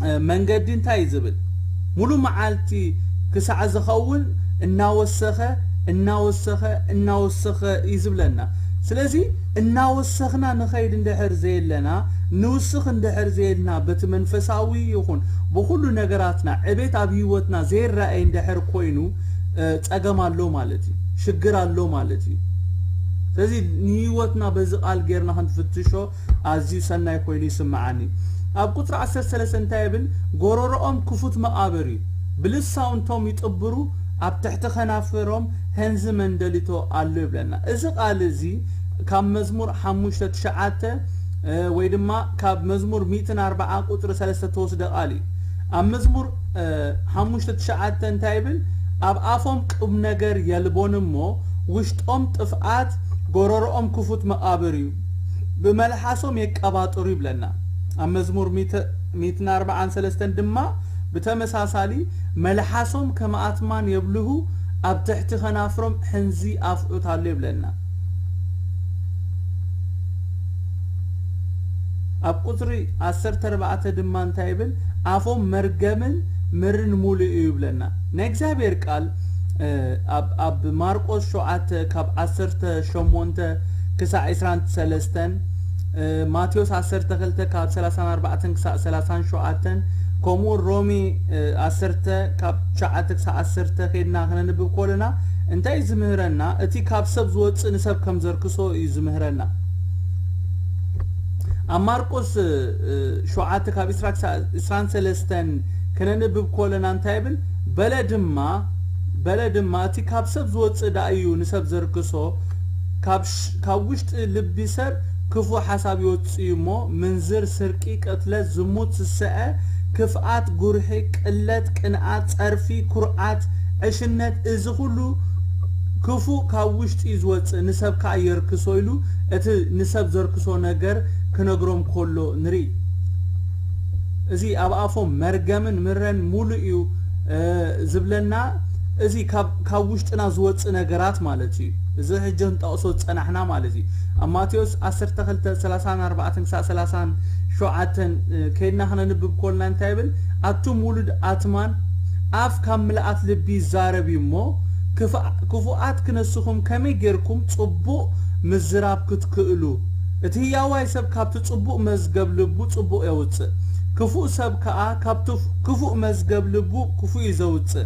እ፣ መንገዲ እንታይ ዝብል? ሙሉ መዓልቲ ክሳዕ ዝኸውን እናወሰኸ፣ እናወሰኸ፣ እናወሰኸ እዩ ዝብለና። ስለዚ እናወሰኽና ንኸይድ እንድሕር ዘየለና፣ ንውስኽ እንድሕር ዘየልና፣ በቲ መንፈሳዊ ይኹን ብኹሉ ነገራትና ዕቤት ኣብ ህይወትና ዘይረኣይ እንድሕር ኮይኑ፣ እ፣ ጸገም ኣሎ ማለት እዩ። ሽግር ኣሎ ማለት እዩ። ስለዚ ንህይወትና በዚ ቃል ጌርና ክንፍትሾ ኣዝዩ ሰናይ ኮይኑ ይስምዓኒ። ኣብ ቁጽሪ ዓሰርተ ሰለስተ እንታይ ይብል? "ጎረሮኦም ክፉት መቓብር እዩ፣ ብልሳውንቶም ይጥብሩ፣ ኣብ ትሕቲ ከናፍሮም ህንዚ መንደሊቶ ኣሎ" ይብለና። እዚ ቃል እዚ ካብ መዝሙር ሓሙሽተ ትሽዓተ፣ እ፣ ወይ ድማ ካብ መዝሙር ሚእትን ኣርባዓ ቁጽሪ ሰለስተ ተወስደ ቃል እዩ። ኣብ መዝሙር፣ እ፣ ሓሙሽተ ትሽዓተ እንታይ ይብል? "ኣብ ኣፎም ቁም ነገር የልቦን እሞ፣ ውሽጦም ጥፍኣት፣ ጎረሮኦም ክፉት መቓብር እዩ፣ ብመልሓሶም የቀባጥሩ" ይብለና። ኣብ መዝሙር ሚእተ-፣ ሚእትን ኣርባዓን ሰለስተን ድማ ብተመሳሳሊ፣ "መልሓሶም ከም ኣትማን የብልሁ፣ ኣብ ትሕቲ ከናፍሮም ሕንዚ ኣፍዑት ኣሎ" ይብለና። ኣብ ቁጽሪ ዓሰርተ ኣርባዕተ ድማ እንታይ ይብል? "ኣፎም መርገምን ምርን ሙሉእ እዩ" ይብለና። ናይ እግዚኣብሔር ቃል፣ እ፣ ኣብ፣ ኣብ ማርቆስ ሸውዓተ ካብ ዓሰርተ ሸሞንተ ክሳዕ ዕስራን ሰለስተን፣ እ፣ ማቴዎስ ዓሰርተ ክልተ ካብ ሰላሳን ኣርባዕተን ክሳዕ ሰላሳን ሸውዓተን፣ ከምኡ ሮሜ፣ እ፣ ዓሰርተ ካብ ትሽዓተ ክሳዕ ዓሰርተ ኬድና ክነንብብ ከለና እንታይ ዝምህረና? እቲ ካብ ሰብ ዝወጽእ ንሰብ ከም ዘርክሶ እዩ ዝምህረና። ኣብ ማርቆስ፣ እ፣ ሸውዓተ ካብ ዕስራ ክሳዕ ዕስራን ሰለስተን ክነንብብ ከለና እንታይ ይብል? "በለ ድማ፣ በለ ድማ እቲ ካብ ሰብ ዝወጽእ ደኣ እዩ ንሰብ ዘርክሶ፣ ካብ ሽ-፣ ካብ ውሽጢ ልቢ ሰብ ክፉእ ሓሳብ ይወጽእ እዩ እሞ፣ ምንዝር፣ ስርቂ፣ ቅትለት፣ ዝሙት፣ ስስዐ፣ ክፍኣት፣ ጉርሒ፣ ቅለት፣ ቅንኣት፣ ጸርፊ፣ ኩርዓት፣ ዕሽነት፣ እዚ ኩሉ ክፉእ ካብ ውሽጢ እዩ ዝወጽእ፣ ንሰብ ከኣ የርክሶ" ኢሉ እቲ ንሰብ ዘርክሶ ነገር ክነግሮም ከሎ ንርኢ። እዚ ኣብ ኣፎም መርገምን ምረን ሙሉእ እዩ፣ እ፣ ዝብለና፣ እዚ ካብ፣ ካብ ውሽጥና ዝወጽእ ነገራት ማለት እዩ። እዚ ሕጂ ክንጠቕሶ ዝጸናሕና ማለት እዩ። ኣብ ማቴዎስ ዓሰርተ ክልተ ሰላሳን ኣርባዕተን ክሳዕ ሰላሳን ሸውዓተን፣ እ፣ ከይድና ክነንብብ ከለና እንታይ ይብል? "ኣቱም ውሉድ ኣትማን፣ ኣፍ ካብ ምልኣት ልቢ ይዛረብ እዩ እሞ፣ ክፉ-፣ ክፉኣት ክነስኹም ከመይ ጌርኩም ጽቡቕ ምዝራብ ክትክእሉ? እቲ ህያዋይ ሰብ ካብቲ ጽቡቕ መዝገብ ልቡ ጽቡቕ የውጽእ፣ ክፉእ ሰብ ከኣ ካብቲ ክፉእ መዝገብ ልቡ ክፉእ እዩ ዘውጽእ።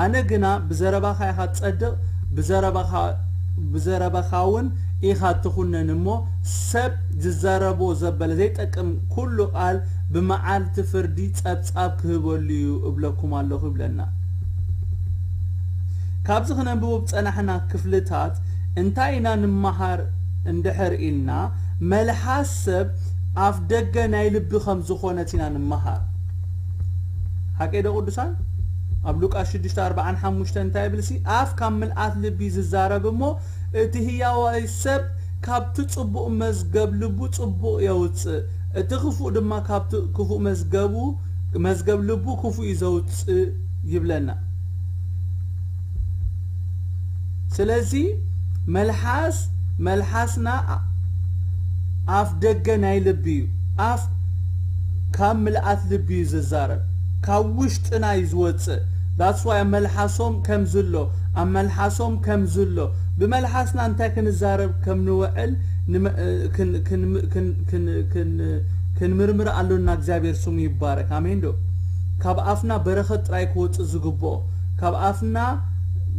ኣነ ግና ብዘረባኻ ኢኻ ትጸድቕ፣ ብዘረባኻ፣ ብዘረባኻ እውን ኢኻ ትኹነን እሞ፣ ሰብ ዝዛረቦ ዘበለ ዘይጠቅም ኩሉ ቃል ብመዓልቲ ፍርዲ ጸብጻብ ክህበሉ እዩ እብለኩም ኣለኹ" ይብለና። ካብዚ ክነንብቦ ዝጸናሕና ክፍልታት እንታይ ኢና ንመሃር እንድሕር ኢልና፣ መልሓስ ሰብ ኣፍ ደገ ናይ ልቢ ከም ዝኾነት ኢና ንመሃር። ሓቀይ ዶ ቅዱሳን? ኣብ ሉቃስ ሽዱሽተ ኣርባዓን ሓሙሽተን እንታይ ይብል ሲ? "ኣፍ ካብ ምልኣት ልቢ ዝዛረብ እሞ፣ እቲ ህያዋይ ሰብ ካብቲ ጽቡቕ መዝገብ ልቡ ጽቡቕ የውጽእ፣ እቲ ክፉእ ድማ ካብቲ ክፉእ መዝገቡ፣ መዝገብ ልቡ ክፉእ እዩ ዘውጽእ ይብለና። ስለዚ መልሓስ፣ መልሓስና ኣፍ ደገ ናይ ልቢ እዩ። ኣፍ ካብ ምልኣት ልቢ እዩ ዝዛረብ፣ ካብ ውሽጥና እዩ ዝወጽእ። That's why ኣብ መልሓሶም ከም ዝሎ፣ ኣብ መልሓሶም ከም ዝሎ፣ ብመልሓስና እንታይ ክንዛረብ ከም ንውዕል ንመ-፣ ክን-፣ ክን-፣ ክን-፣ ክን-፣ ክን-፣ ክንምርምር ኣሎና። እግዚኣብሔር ስሙ ይባረክ። ኣሜን ዶ? ካብ ኣፍና በረኸት ጥራይ ክወጽእ ዝግብኦ፣ ካብ ኣፍና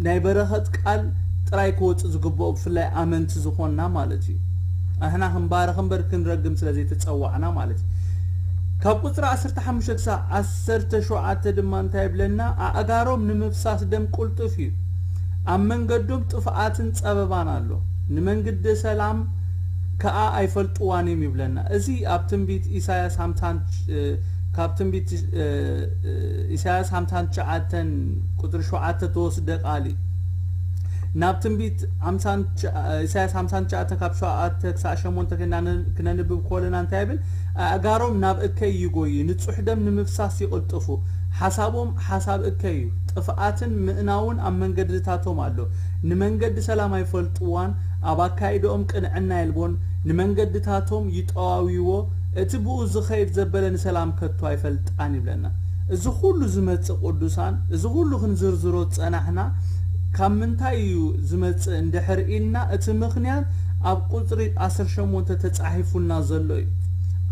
ናይ በረኸት ቃል ጥራይ ክወጽእ ዝግብኦ፣ ብፍላይ ኣመንቲ ዝኾንና ማለት እዩ። ኣሕና ክንባረኽ እምበር ክንረግም ስለ ዘይተጸዋዕና ማለት እዩ። ካብ ቁጽሪ ዓሰርተ ሓሙሽተ ክሳብ ዓሰርተ ሸውዓተ ድማ እንታይ ይብለና? ኣእጋሮም ንምፍሳስ ደም ቁልጡፍ እዩ፣ ኣብ መንገዶም ጥፍኣትን ጸበባን ኣሎ፣ ንመንግዲ ሰላም ከኣ ኣይፈልጥዋን እዮም ይብለና። እዚ ኣብ ትንቢት ኢሳያስ ሓምሳን፣ እ፣ ካብ ትንቢት፣ እ፣ እ፣ ኢሳያስ ሓምሳን ትሽዓተን ቁጽሪ ሸውዓተ ተወስደ ቃል እዩ። ናብ ትንቢት ሓምሳን ትሽዓ፣ ኢሳያስ ሓምሳን ትሽዓተ ካብ ሸውዓተ ክሳብ ሸሞንተ ክና-፣ ክነንብብ ከለና እንታይ ይብል? ኣእጋሮም ናብ እከይ ይጎዩ፣ ንጹሕ ደም ንምፍሳስ ይቕልጥፉ። ሓሳቦም ሓሳብ እከይ እዩ፣ ጥፍኣትን ምእናውን ኣብ መንገድታቶም ኣሎ። ንመንገዲ ሰላም ኣይፈልጥዋን፣ ኣብ ኣካይድኦም ቅንዕና የልቦን። ንመንገድታቶም ይጠዋዊዎ፣ እቲ ብኡ ዝኸይድ ዘበለ ንሰላም ከቶ ኣይፈልጣን ይብለና። እዚ ኩሉ ዝመጽእ ቅዱሳን፣ እዚ ኩሉ ክንዝርዝሮ ዝጸናሕና ካብ ምንታይ እዩ ዝመጽእ እንድሕር ኢልና፣ እቲ ምኽንያት ኣብ ቁጽሪ ዓሰርተ ሸሞንተ ተጻሒፉልና ዘሎ እዩ።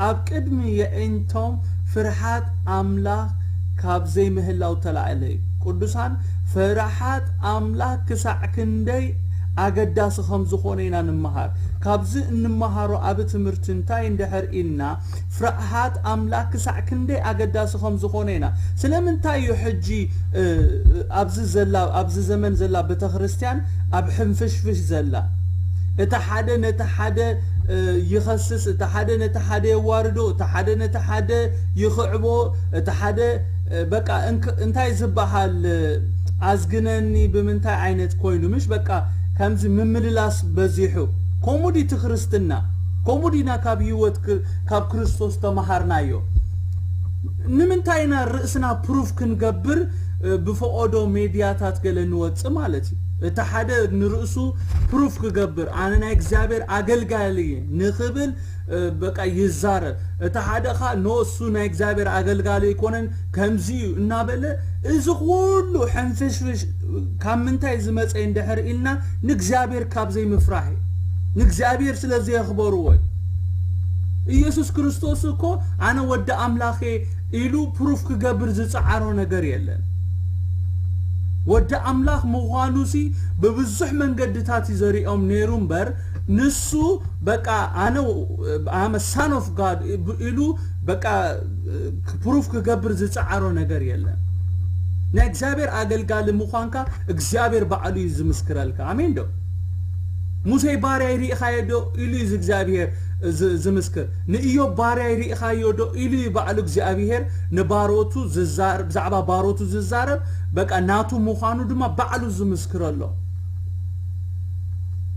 ኣብ ቅድሚ የዒንቶም ፍርሃት ኣምላኽ ካብ ዘይምህላው ተላዕለ እዩ። ቅዱሳን፣ ፍርሃት ኣምላኽ ክሳዕ ክንደይ ኣገዳሲ ከም ዝኾነ ኢና ንምሃር። ካብዚ እንመሃሮ ኣብ ትምህርቲ እንታይ እንድሕር ኢልና፣ ፍርሃት ኣምላኽ ክሳዕ ክንደይ ኣገዳሲ ከም ዝኾነ ኢና። ስለምንታይ እዩ ሕጂ፣ እ፣ ኣብዚ ዘላ፣ ኣብዚ ዘመን ዘላ ቤተክርስትያን ኣብ ሕንፍሽፍሽ ዘላ? እቲ ሓደ ነቲ ሓደ፣ እ፣ ይኸስስ፣ እቲ ሓደ ነቲ ሓደ የዋርዶ፣ እቲ ሓደ ነቲ ሓደ ይኽዕቦ፣ እቲ ሓደ፣ እ፣ በቃ እንክ-፣ እንታይ ዝበሃል፣ እ፣ ኣዝግነኒ ብምንታይ ዓይነት ኮይኑ፣ ምሽ በቃ ከምዚ ምምልላስ በዚሑ። ከምኡ ድዩ እቲ ክርስትና? ከምኡ ዲና ካብ ህይወት ክ-፣ ካብ ክርስቶስ ተመሃርናዮ? ንምንታይ ኢና ርእስና ፕሩፍ ክንገብር፣ እ፣ ብፈቐዶ ሜድያታት ገለ ንወጽእ ማለት እዩ? እቲ ሓደ ንርእሱ ፕሩፍ ክገብር፣ ኣነ ናይ እግዚኣብሔር ኣገልጋሊ እየ ንኽብል፣ እ፣ በቃ ይዛረብ። እቲ ሓደ ኸኣ ኖ፣ እሱ ናይ እግዚኣብሔር ኣገልጋሊ ኣይኮነን፣ ከምዚ እዩ እናበለ፣ እዚ ኩሉ ሕንፍሽፍሽ ካብ ምንታይ ዝመጸ እንድሕር ኢልና፣ ንእግዚኣብሔር ካብ ዘይምፍራሕ እዩ። ንእግዚኣብሔር ስለ ዘየኽበርዎ እዩ። ኢየሱስ ክርስቶስ እኮ ኣነ ወዲ ኣምላኽ እየ ኢሉ ፕሩፍ ክገብር ዝጸዓሮ ነገር የለን። ወዲ ኣምላኽ ምዃኑሲ ብብዙሕ መንገድታት እዩ ዘሪኦም ነይሩ እምበር፣ ንሱ በቃ ኣነ I'm a son of God ኢሉ በቃ ፕሩፍ ክገብር ዝጸዓሮ ነገር የለን። ናይ እግዚኣብሔር ኣገልጋሊ ምዃንካ እግዚኣብሔር ባዕሉ እዩ ዝምስክረልካ። ኣሜን ዶ? ሙሴ ባርያይ ርኢኻዮ ዶ ኢሉ እዩ እግዚኣብሔር ዝ-፣ ዝምስክር። ንእዮብ ባርያይ ርኢኻዮ ዶ ኢሉ እዩ ባዕሉ እግዚኣብሔር ንባሮቱ ዝዛረብ፣ ብዛዕባ ባሮቱ ዝዛረብ፣ በቃ ናቱ ምዃኑ ድማ ባዕሉ ዝምስክረሎ።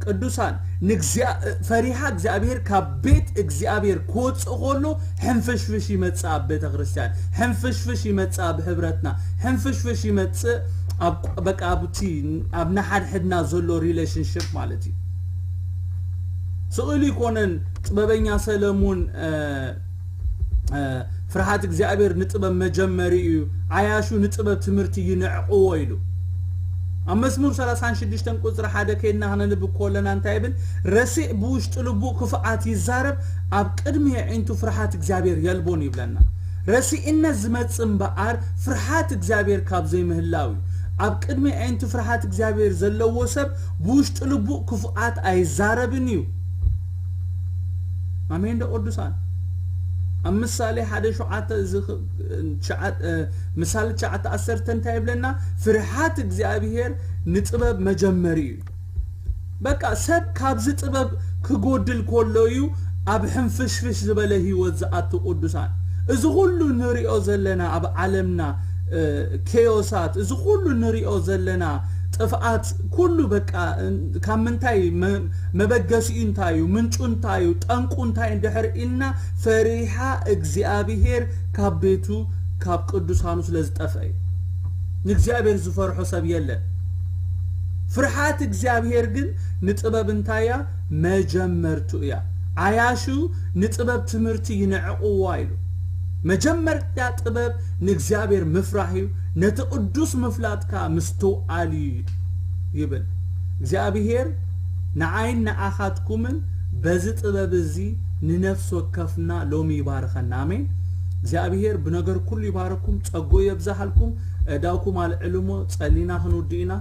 ቅዱሳን፣ ንእግዚኣ-፣ ፈሪሃ እግዚኣብሔር ካብ ቤት እግዚኣብሔር ክወጽእ ከሎ ሕንፍሽፍሽ ይመጽእ ኣብ ቤተ ክርስቲያን፣ ሕንፍሽፍሽ ይመጽእ ኣብ ሕብረትና፣ ሕንፍሽፍሽ ይመጽእ ኣብ፣ በቃ ኣብቲ፣ ኣብ ንሓድሕድና ዘሎ ሪሌሽንሽፕ ማለት እዩ። ስቕ ኢሉ ይኮነን ጥበበኛ ሰለሙን፣ እ፣ እ፣ ፍርሃት እግዚኣብሔር ንጥበብ መጀመሪ እዩ፣ ዓያሹ ንጥበብ ትምህርቲ ይንዕቕዎ ኢሉ። ኣብ መዝሙር ሰላሳን ሽዱሽተን ቁጽሪ ሓደ ከይድና ክነንብብ ከለና እንታይ ይብል? ረሲእ ብውሽጢ ልቡ ክፍኣት ይዛረብ፣ ኣብ ቅድሚ የዒንቱ ፍርሃት እግዚኣብሔር የልቦን ይብለና። ረሲእነት ዝመጽእ እምበኣር ፍርሃት እግዚኣብሔር ካብ ዘይምህላው እዩ። ኣብ ቅድሚ የዒንቱ ፍርሃት እግዚኣብሔር ዘለዎ ሰብ ብውሽጢ ልቡ ክፉኣት ኣይዛረብን እዩ። ኣሜን ዶ ቅዱሳን? ኣብ ምሳሌ ሓደ ሸውዓተ እዚ ኽ-፣ ትሽዓ-፣ እ፣ ምሳሌ ትሽዓተ ዓሰርተ እንታይ ይብለና? ፍርሃት እግዚኣብሔር ንጥበብ መጀመሪ እዩ። በቃ ሰብ ካብዚ ጥበብ ክጎድል ከሎ እዩ ኣብ ሕንፍሽፍሽ ዝበለ ህይወት ዝኣቱ ቅዱሳን። እዚ ኩሉ ንሪኦ ዘለና ኣብ ዓለምና፣ እ፣ ኬዮሳት፣ እዚ ኩሉ ንሪኦ ዘለና ጥፍኣት ኩሉ በቃ ካብ ምንታይ መበገሲኡ እንታይ እዩ፣ ምንጩ እንታይ እዩ፣ ጠንቁ እንታይ እንድሕር ኢልና፣ ፈሪሃ እግዚኣብሄር ካብ ቤቱ ካብ ቅዱሳኑ ስለ ዝጠፍአ እዩ። ንእግዚኣብሔር ዝፈርሖ ሰብ የለን። ፍርሓት እግዚኣብሔር ግን ንጥበብ እንታይ እያ? መጀመርቱ እያ። ዓያሹ ንጥበብ ትምህርቲ ይንዕቕዋ ኢሉ። መጀመርታ ጥበብ ንእግዚኣብሔር ምፍራሕ እዩ፣ ነቲ ቅዱስ ምፍላጥካ ምስትውዓል እዩ ይብል እግዚኣብሔር። ንዓይን ንኣኻትኩምን በዚ ጥበብ እዚ ንነፍሲ ወከፍና ሎሚ ይባርኸና። ኣሜን። እግዚኣብሔር ብነገር ኩሉ ይባርኩም፣ ጸጉ የብዛሃልኩም። እዳውኩም ኣልዕልሞ፣ ጸሊና ክንውድእ ኢና።